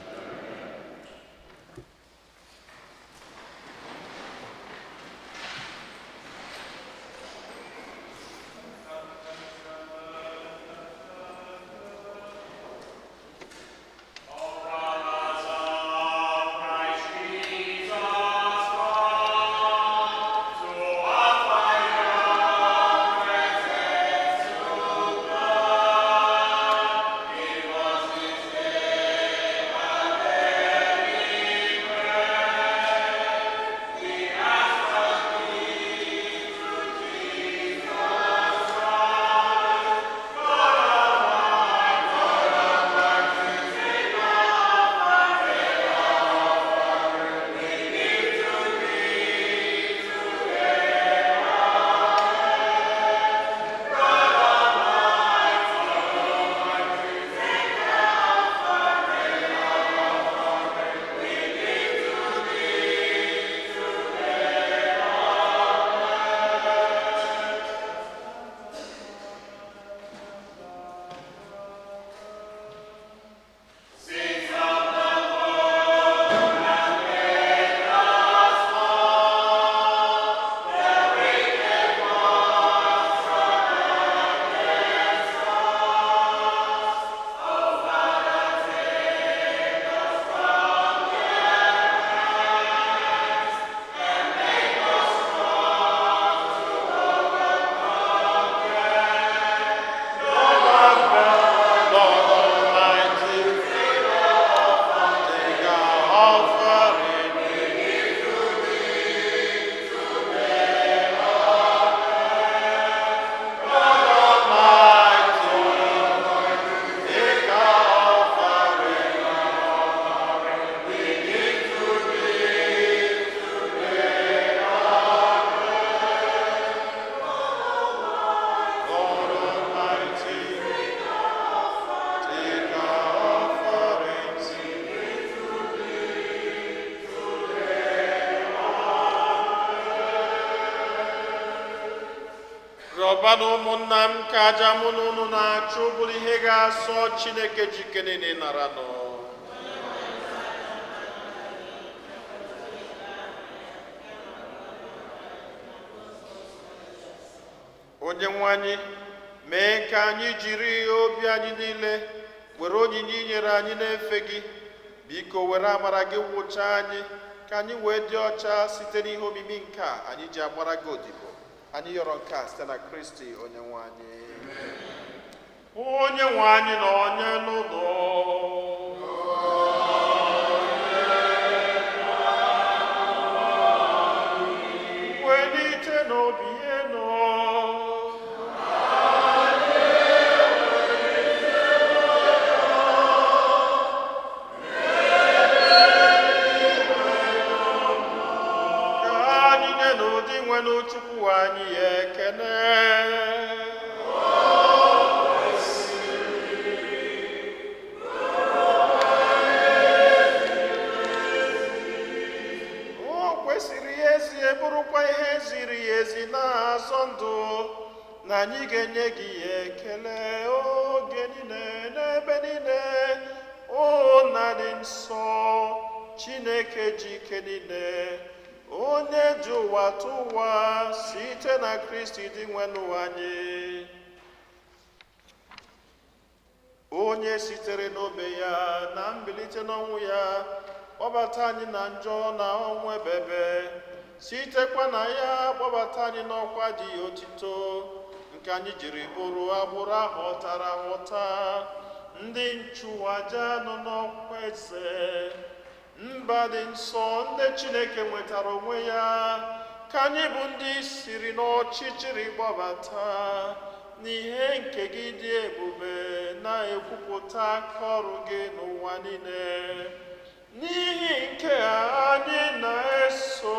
[SPEAKER 3] Rịọba na ụmụnna m ka aja mụ na unu na-achụ bụrụ ihe ga-asọ Chineke jike niile nara nọ. Onye nwe anyị, mee ka anyị jiri obi anyị niile were onyinye i nyere anyị na-efe gị. Biko were amara gị wụchaa anyị ka anyị wee dị ọcha site n'ihe omimi nke a anyị ji agbara gị odibo. Anyị yọrọ nke a site na Kristi onye nwe anyị. Onye nwe anyị na onye n'ụlọ. Welite n'obi enu. Ka anyị nye n'ụdị nwere Chukwu anyị ekele. O kwesịrị ya ezie, bụrụkwa ihe ziri ya ezi na-azọ ndụ, na anyị ga-enye gị ya ekele oge niile n'ebe niile, o nna dị nsọ, Chineke ji ike niile, onye ji ụwa tụ ụwa, site na Kristi dị nwenụ anyị, onye sitere n'obe ya na mbilite n'ọnwụ ya kpọbata anyị na njọ na ọnwụ ebebe, sitekwa na ya kpọbata anyị n'ọkwa dị ya otito, nke anyị jiri bụrụ agbụrụ ahọtara ahọta, ndị nchụaja nọ n'ọkwa eze, mba dị nsọ, ndị Chineke nwetara onwe ya, ka anyị bụ ndị siri n'ọchịchịrị gbabata n'ihe nke gị dị ebube, na-ekwupụta aka ọrụ gị n'ụwa niile. N'ihi nke a anyị na-eso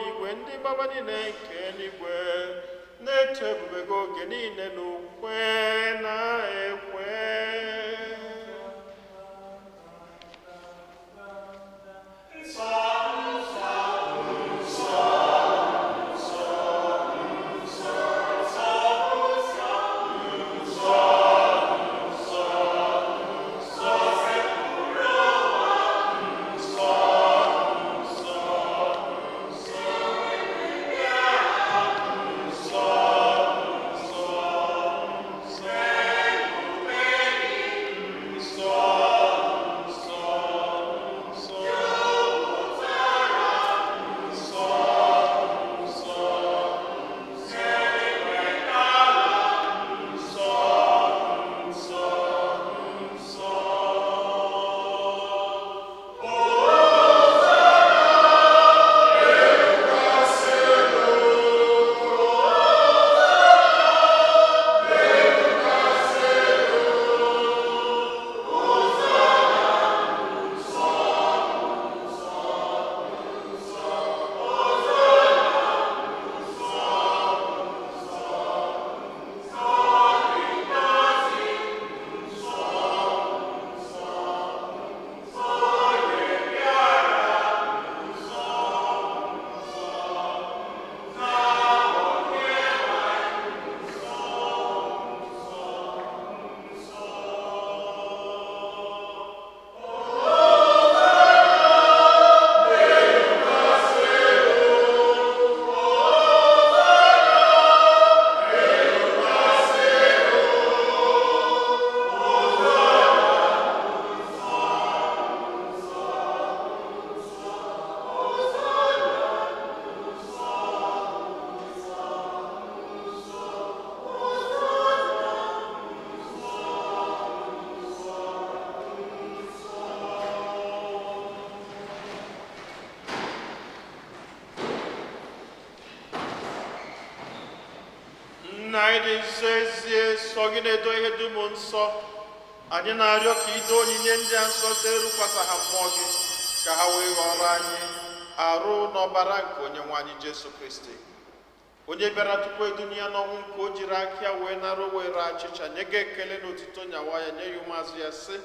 [SPEAKER 3] igwe ndị gbaba niile nke eluigwe na-eto ebube gị oge niile n'ukwe na-ekwe. Nna anyị dị nsọ, ezie sọ gị na-edo ihe dum nsọ. Anyị na-arịọ ka ido onyinye ndị a nsọ site erukwasa ha mmụọ gị, ka ha wee ghọrọ anyị arụ n'ọbara nke onye nwe anyị Jesu Kristi, onye bịara tupu edunye ya n'ọnwụ, nke o jiri aka ya wee nara, were achịcha nye gị ekele na otito, nyawa ya, nye ya ụmụazụ ya, sị: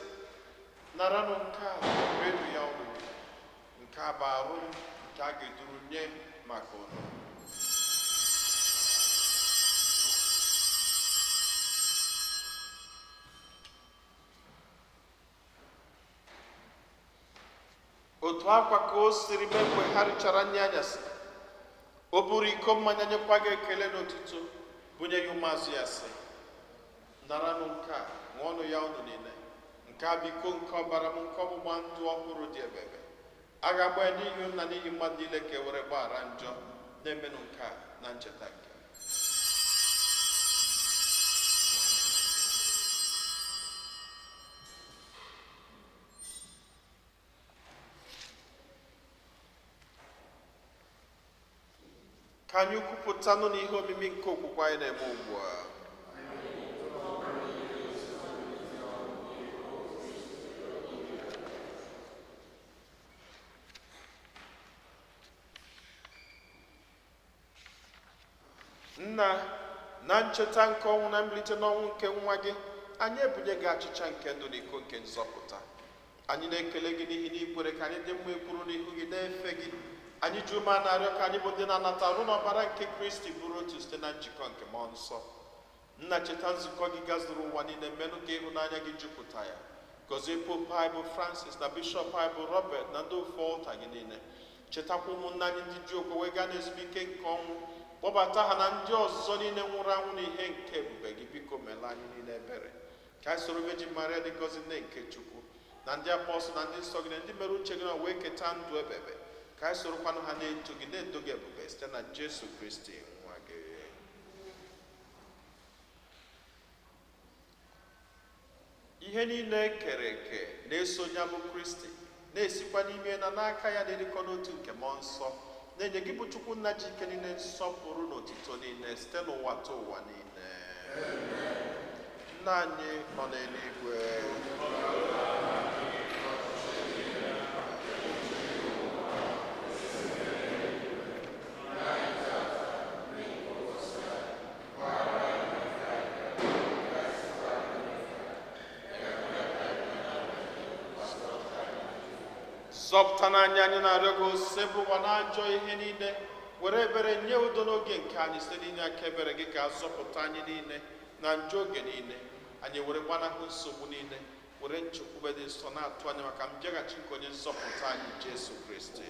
[SPEAKER 3] "Naranụ nke a, rienụ ya unu. Nke a bụ arụ m nke a ga-eduru nye maka unu." Otu akwa ka o siri mee mgbe ha richara nri anyasị, o buru iko mmanya, nyekwa gị ekele n'otuto. Bunye ya ụmụazụ ya, sị: "Naranụ nke a, ṅụọnụ ya unu niile. Nke a bụ iko nke ọbara m, nke ọgbụgba ndụ ọhụrụ dị ebebe. A ga-agba ya n'ihi unu na n'ihi mmadụ niile ka e were gbaghara njọ. Na-emenụ nke a na ncheta nke m." Ka anyị kwupụtanụ n'ihe omimi nke okwukwe anyị na-eme ugbu a. Nna, na ncheta nke ọnwụ na mbilite n'ọnwụ nke nwa gị, anyị ebunye gị achịcha nke ndụ na iko nke nzọpụta. Anyị na-ekele gị n'ihi na ikwere ka anyị dị mma ekwuru n'ihu gị na-efe gị. Anyị ji ume na-arịọ ka anyị bụ ndị na-anata arụ n'ọbara nke Kristi bụrụ otu site na njikọ nke Mmụọ Nsọ. Nna, cheta nzukọ gị gazuru ụwa niile, menụ ka ịhụnanya gị jupụta ya. Gọzie Pope anyị bụ Francis na Bishọp anyị bụ Robert na ndị ofe ọlta gị niile. Chetakwa ụmụnna anyị ndị ji okwe wee gaa n'ezumike nke ọnwụ. Kpọbata ha na ndị ọzọ niile nwụrụ anwụ n'ihe nke ebube gị. Biko meela anyị niile ebere, ka anyị soro Virgin Maria dị ngọzi, nne nke Chukwu, na ndị apọstụl na ndị nsọ gị na ndị mere uche gị na wee keta ndụ ebebe, ka anyị sorokwanụ ha na-eto gị, na-edo gị ebube, site na Jesu Kristi nwa gị. Ihe niile e kere eke na-eso ya bụ Kristi, na-esikwa n'ime na n'aka ya, na-erikọ n'otu nke Mmụọ Nsọ, na-enye gị bụ Chukwu Nna ji ike niile nsọpụrụ na otito niile site n'ụwa ta ụwa niile. Nna anyị nọ n'eluigwe, zọpụta n'anya anyị na-arịọ gị, Osebụrụwa, na ajọ ihe niile. Were ebere nye udo n'oge nke anyị. Site n'inye aka ebere gị, ka azọpụta anyị niile na njọ oge niile, anyị were gbanahụ nsogbu niile, were nchekwube dị nsọ na-atụ anya maka mbịaghachi nke onye nzọpụta anyị Jesu Kristi.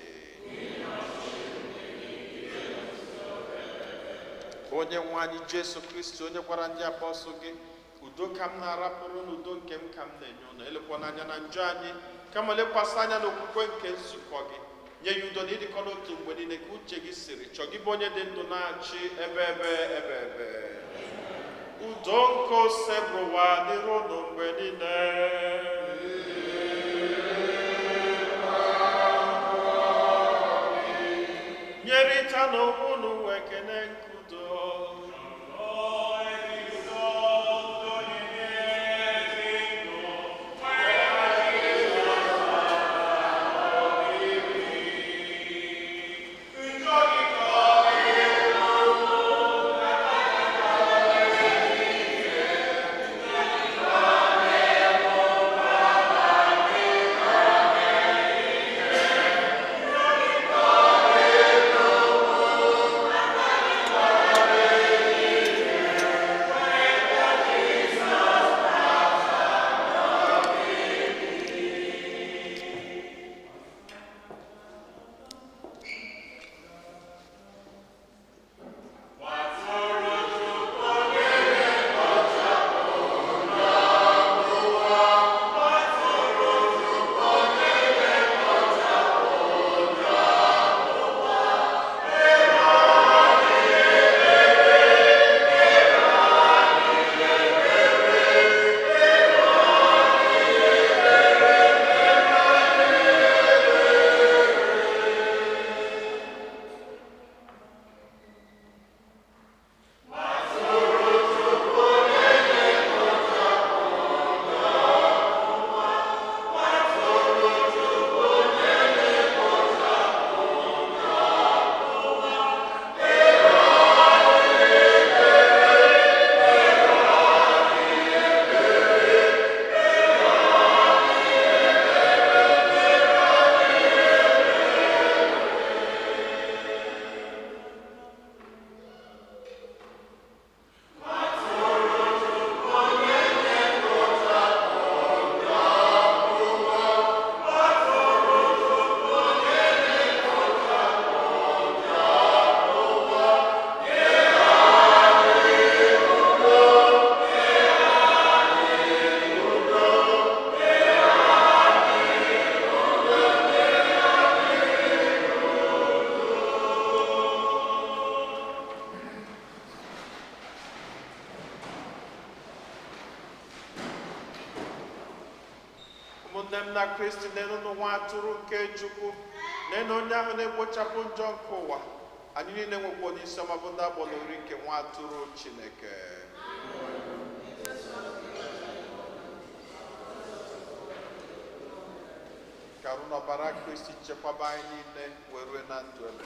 [SPEAKER 3] Onye nwe anyị Jesu Kristi, onye gwara ndị apọstụl gị, "Udo ka m na-arapụrụ, n'udo nke m ka m na-enye unu," elekwana anya na njọ anyị, kama lekwasị anya n'okwukwe nke nzukọ gị, nye ya udo na ịdịkọ n'otu mgbe niile ka uche gị siri chọọ, gị bụ onye dị ndụ na-achị ebe ebe ebe ebe. Udo nke Osebụrụwa dịrị unu mgbe niile. Nyerịta n'onwe unu ekene nke udo. Ụmụnne m na Kristi, nenụnụ nwa atụrụ nke Chukwu, nenu onye ahụ na-ekpochapụ njọ nke ụwa. Anyị niile nwekwa onye isi ọma bụ ndị agbọ n'ori nke nwa atụrụ Chineke. Ka arụ n'ọbara Kristi chekwaba anyị niile wee rue na ndụ ebe.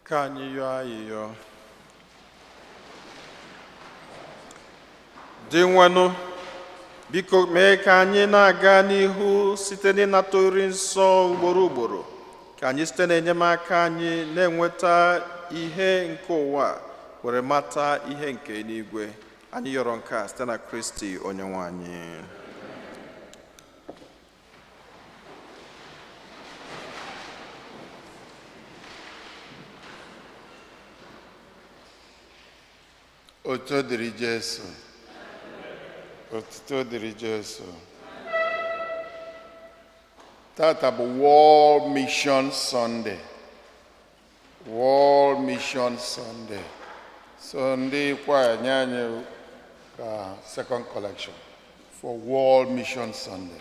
[SPEAKER 3] Ka anyị yọọ ayịyọ. Dinwenụ, biko mee ka anyị na-aga n'ihu site n'ịnata oriri nsọ ugboro ugboro, ka anyị site n'enyemaka anyị na-enweta ihe nke ụwa a, were mata ihe nke eluigwe. Anyị yọrọ nke a site na Kristi onye nwe anyị.
[SPEAKER 6] Otuto dịrị Jesu. Otuto dịrị Jesu. Tata bụ World Mission Sunday. World Mission Sunday. So ndị kwaya nye anyị ka second collection for World Mission Sunday.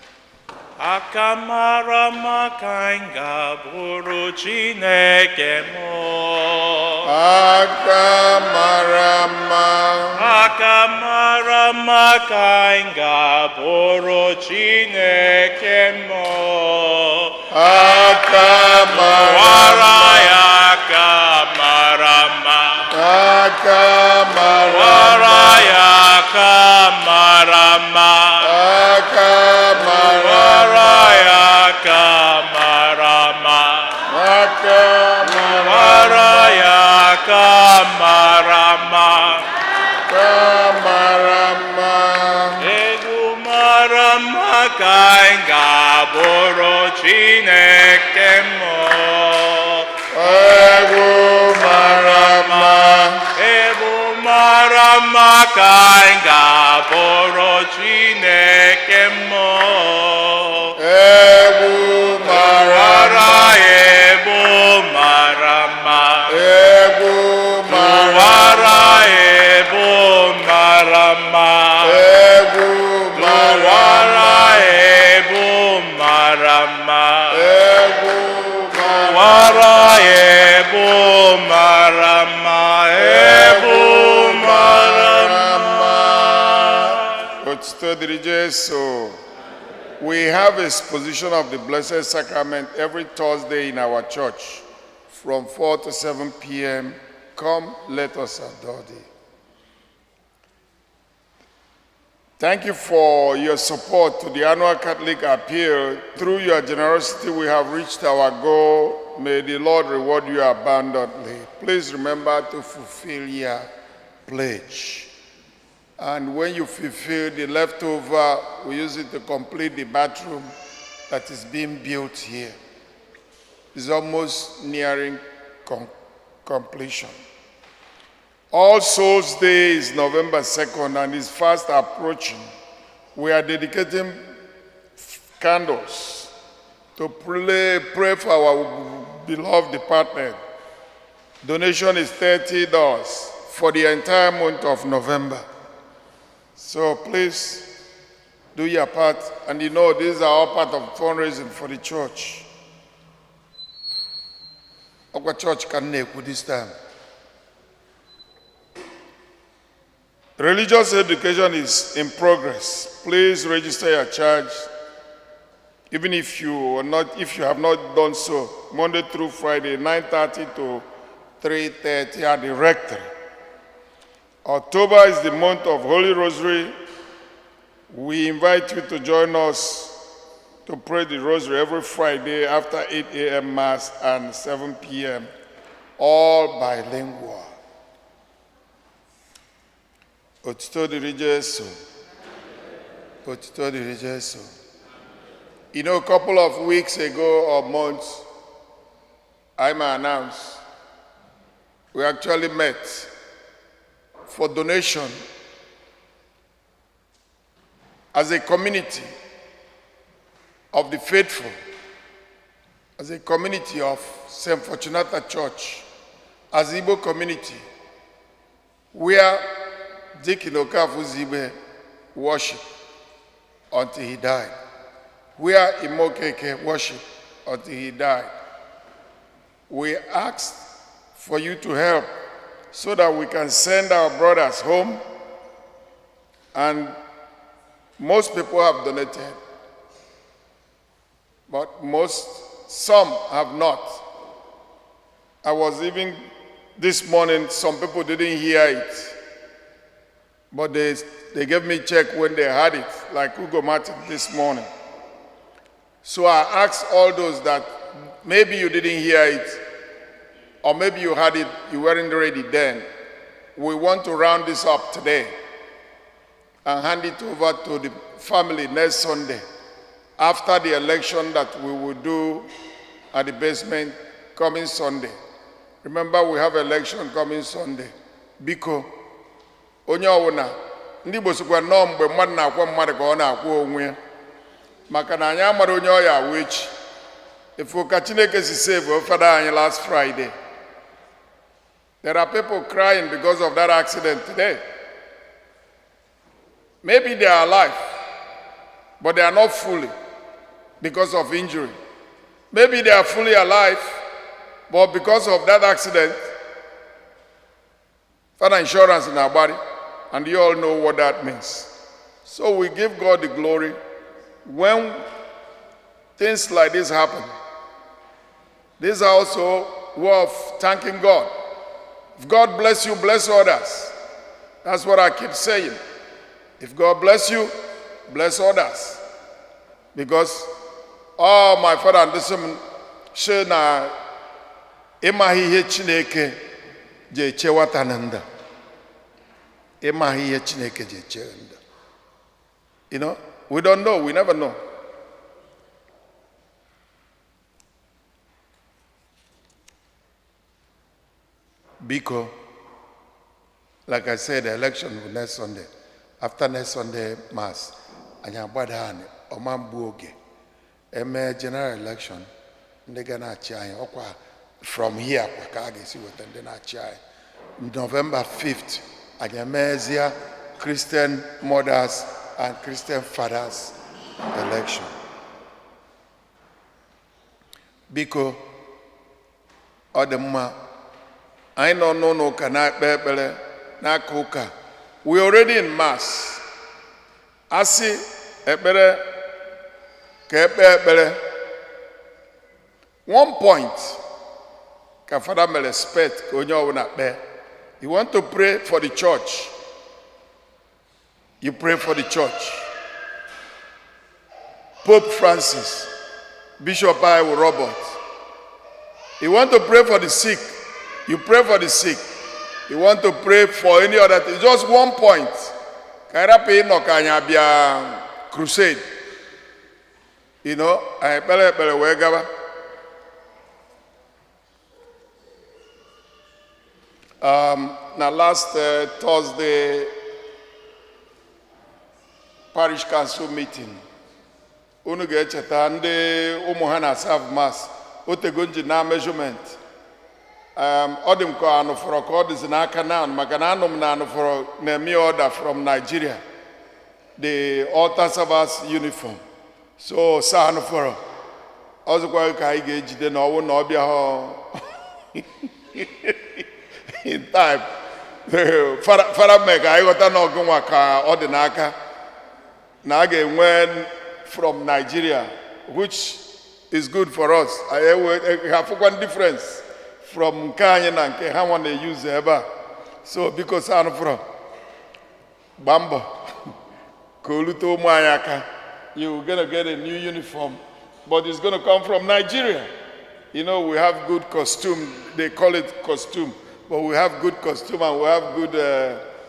[SPEAKER 7] Aka mara mma ka anyị ga-abụrụ Chineke m.
[SPEAKER 6] Aka mara mma.
[SPEAKER 7] Aka mara mma ka anyị ga-abụrụ Chineke m.
[SPEAKER 6] Aka mara
[SPEAKER 7] Wara
[SPEAKER 6] mma.
[SPEAKER 7] ya aka mara mma.
[SPEAKER 6] Aka mara
[SPEAKER 7] Wara
[SPEAKER 6] mma.
[SPEAKER 7] ya aka mara mma.
[SPEAKER 6] Aka mara
[SPEAKER 7] Wara
[SPEAKER 6] mma.
[SPEAKER 7] ya aka mara mma.
[SPEAKER 6] Aka mara
[SPEAKER 7] Wara ya aka mara mma.
[SPEAKER 6] Aka mara mma.
[SPEAKER 7] Egwu mara mma ka anyị ga-abụrụ Chineke mmụọ.
[SPEAKER 6] Egwu mara mma.
[SPEAKER 7] Egwu mara mma ka anyị ga-abụrụ Chineke mmụọ.
[SPEAKER 6] Egwu mara
[SPEAKER 7] Wara
[SPEAKER 6] mma.
[SPEAKER 7] ya egwu mara mma.
[SPEAKER 6] Egwu mara
[SPEAKER 7] Wara
[SPEAKER 6] mma.
[SPEAKER 7] ya egwu mara mma.
[SPEAKER 6] Egwu mara
[SPEAKER 7] Wara
[SPEAKER 6] mma.
[SPEAKER 7] egwu mara mma.
[SPEAKER 6] Egwu mara
[SPEAKER 7] Wara egwu mara mma. Egwu mara mma.
[SPEAKER 6] Otuto dịrị Jesu. We have exposition of the Blessed Sacrament every Thursday in our church from 4 to 7 p.m. Come, let us adore thee. Thank you for your support to the annual Catholic Appeal. Through your generosity, we have reached our goal. May the Lord reward you abundantly. Please remember to fulfill your pledge. And when you fulfill the leftover, we use it to complete the bathroom that is being built here. It's almost nearing completion. All Souls Day is November 2nd and is fast approaching. We are dedicating candles to pray for our beloved department. Donation is $30 for the entire month of November. So please do your part. And you know, these are all part of fundraising for the church. Ọkwa church ka m na-ekwu this time. Religious education is in progress. Please register your charge, even if you are not, if you have not done so, Monday through Friday, 9:30 to 3:30 at the rectory. October is the month of Holy Rosary. We invite you to join us to pray the Rosary every Friday after 8 a.m. Mass and 7 p.m., all bilingual. Otuto dịrị Jesu. Otuto dịrị Jesu. You know, a couple of weeks ago or months, I may announce, we actually met for donation as a community of the faithful, as a community of St. Fortunata Church, as Igbo community, where Deacon Okafor Zibe worshiped until he died, where Imokeke worshiped until he died. We asked for you to help so that we can send our brothers home, and most people have donated, but some have not. I was even this morning, some people didn't hear it, but they gave me check when they had it, like Ugo Martin this morning. So I asked all those that maybe you didn't hear it, or maybe you had it, you weren't ready then. We want to round this up today and hand it over to the family next Sunday after the election that we will do at the basement coming Sunday. Remember, we have election coming Sunday. Biko, onye ọwụna, ndị Igbo sịkwa nnọọ mgbe mmadụ na-akwọ mmadụ ka ọ na-akwọ onwe ya, maka na anyị amara onye ọ ya awụ echi. Efu ka Chineke si save fada anyị last Friday. There are people crying because of that accident today. Maybe they are alive, but they are not fully because of injury. Maybe they are fully alive, but because of that accident, Father insurance in our body, and you all know what that means. So we give God the glory when things like this happen. These are also worth thanking God. If God bless you, bless others. That's what I keep saying. If God bless you, bless others. Because all my father and this sị na ịmaghị ihe Chineke ji eche nwata na ndụ. Ịmaghị ihe Chineke ji eche ndụ. We don't know, we never know. Biko, like I said, the election will next Sunday. After next Sunday Mass, anyị agbada anị ọma mgbu oge emee general election, ndị ga na-achị anyị ọkwa from here kwa ka a ga-esi weta ndị na-achị anyị. November 5th, anyị emezie Christian mothers and Christian fathers election. Biko, ọ dị mma anyị nọ n'ụlọ ụka na-ekpe ekpere n'aka ụka. We already in Mass. Asị ekpere ka ekpe ekpere. One point ka Fada mere expect ka onye ọbụla kpee. You want to pray for the church, you pray for the church. Pope Francis, Bishop I Robert. You want to pray for the sick, you pray for the sick. You want to pray for any other thing, just one point. Ka anyị rapụ ịnọ ka anyị abịa crusade. Anyị kpere ekpere wee gaba. Na last Thursday parish council meeting, unu ga-echeta ndị ụmụ ha na serve Mass otego nji na measurement. Ọ dị m ka anụfọrọ ka ọ dịzi n'aka now, maka na anụ m na anụfọrọ na-eme order from Nigeria, the altar servers uniform. So sa anụfọrọ ọzọkwa ka anyị ga-ejide na ọwụ na ọbịa ha in time. Fara mee ka anyị ghọta na ọgụnwa ka ọ dị n'aka na a ga-enwe from Nigeria, which is good for us. Anyị afụkwa difference from nke anyị na nke ha nwa na-eyuzu ebe a. So biko, sa anụfọrọ gbaa mbọ ka o rute ụmụ anyị aka. You gonna get a new uniform, but it's gonna come from Nigeria. We have good costume. They call it costume, but we have good costume and we have good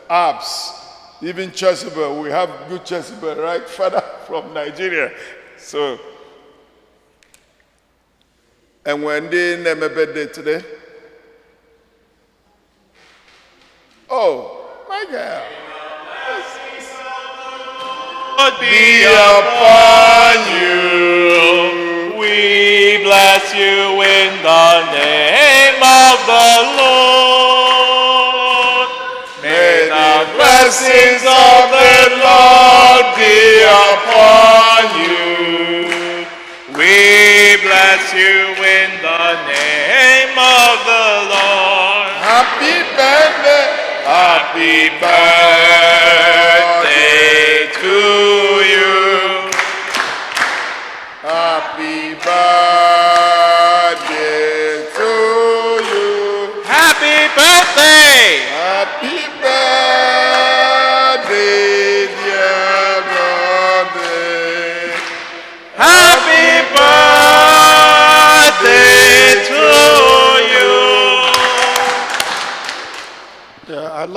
[SPEAKER 6] apps. Even chasuble, we have good chasuble, right, Father, from Nigeria. So, and when they name a birthday today? Oh, my God.
[SPEAKER 7] Be upon you. We bless you in the name of the Lord. May the blessings of the Lord be upon you. We bless you in the name of the Lord.
[SPEAKER 6] Happy birthday.
[SPEAKER 7] Happy birthday to you.
[SPEAKER 6] Happy birthday to you.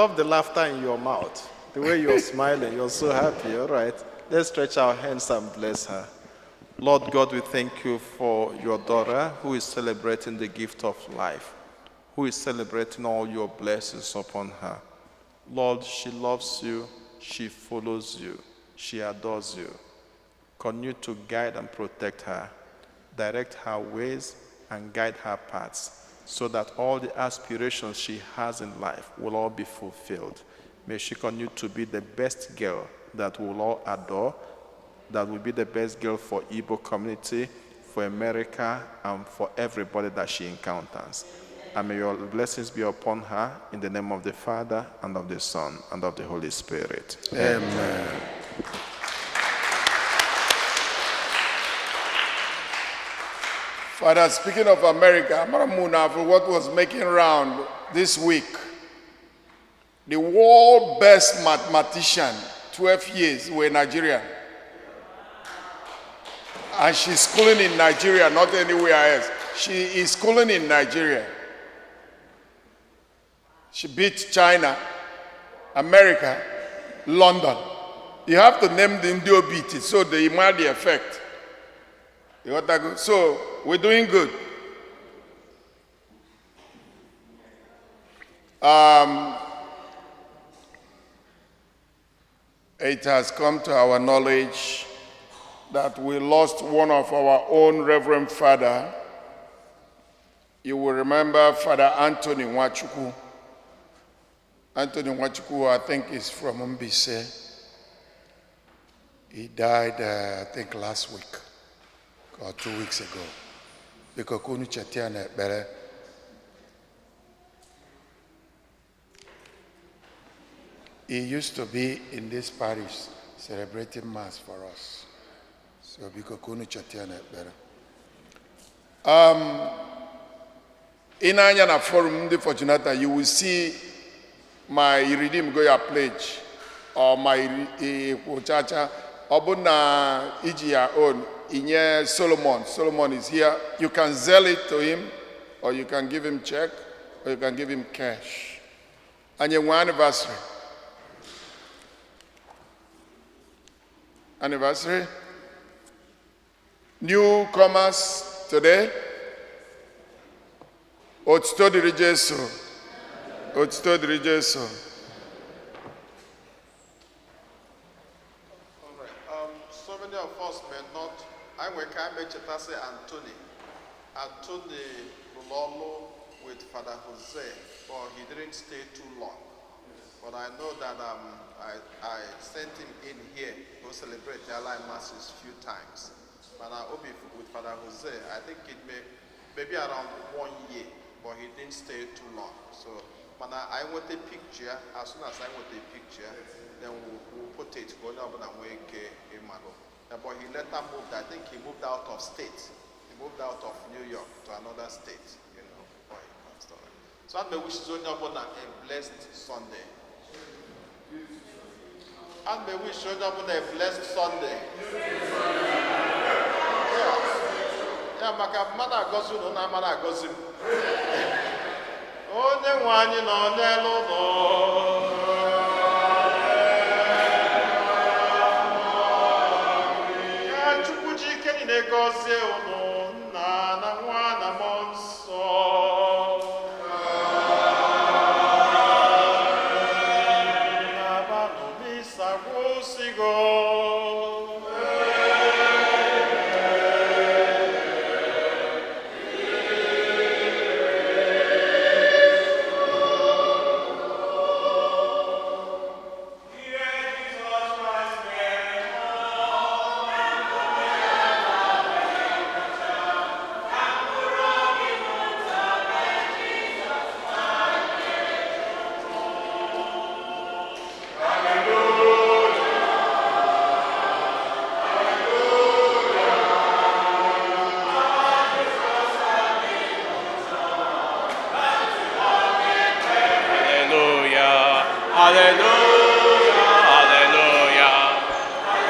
[SPEAKER 3] love the laughter in your mouth, the way you're smiling. You're so happy. All right. Let's stretch our hands and bless her. Lord God, we thank you for your daughter who is celebrating the gift of life, who is celebrating all your blessings upon her. Lord, she loves you, she follows you, she adores you. Continue to guide and protect her, direct her ways, and guide her paths so that all the aspirations she has in life will all be fulfilled. May she continue to be the best girl that we'll all adore, that will be the best girl for Igbo community, for America, and for everybody that she encounters. And may your blessings be upon her in the name of the Father, and of the Son, and of the Holy Spirit.
[SPEAKER 6] Amen. Father, speaking of America, amara m na afụ what was making round this week. The world best mathematician, 12 years, were Nigerian. And she's schooling in Nigeria, not anywhere else. She is schooling in Nigeria. She beat China, America, London. You have to name the ndị o beat so they mark the effect. You got that good? So we're doing good. It has come to our knowledge that we lost one of our own Reverend Father. You will remember Father Anthony Nwachukwu. Anthony Nwachukwu, I think, is from Mbaise. He died, I think, last week or 2 weeks ago. Biko ka unu cheta ya n'ekpere. He used to be in this parish celebrating Mass for us. So biko ka unu cheta ya n'ekpere. Ị na-anya na forum ndị Fortunata, you will see my redeem go your pledge or my chacha. Ọ bụ na iji ya own inye Solomon. Solomon is here. You can sell it to him or you can give him check or you can give him cash. Anyị enwe anniversary. Anniversary. Newcomers today. Otuto dịrị Jesu. Otuto dịrị Jesu.
[SPEAKER 3] All right. So many of us may not. I nwere ka anyị echetasi Anthony. Anthony rụrụ ọrụ with Father Jose, but he didn't stay too long. But I know that I sent him in here to celebrate the Allied Masses few times. But I hope with Father Jose, I think it may maybe around one year, but he didn't stay too long. So, but I want a picture. As soon as I want a picture, then we'll put it. Go down and wake But he later moved. I think he moved out of state. He moved out of New York to another state, before he passed on. So I may wish onye ọbụla a blessed Sunday. I may wish onye ọbụla a blessed Sunday. Yeah. Ya maka mmadụ agọzi unu na amara agọzi m. Onye nwe anyị nọ n'elu ụlọ. Ka Chukwu ji ike niile gọzie unu, nna na nwa.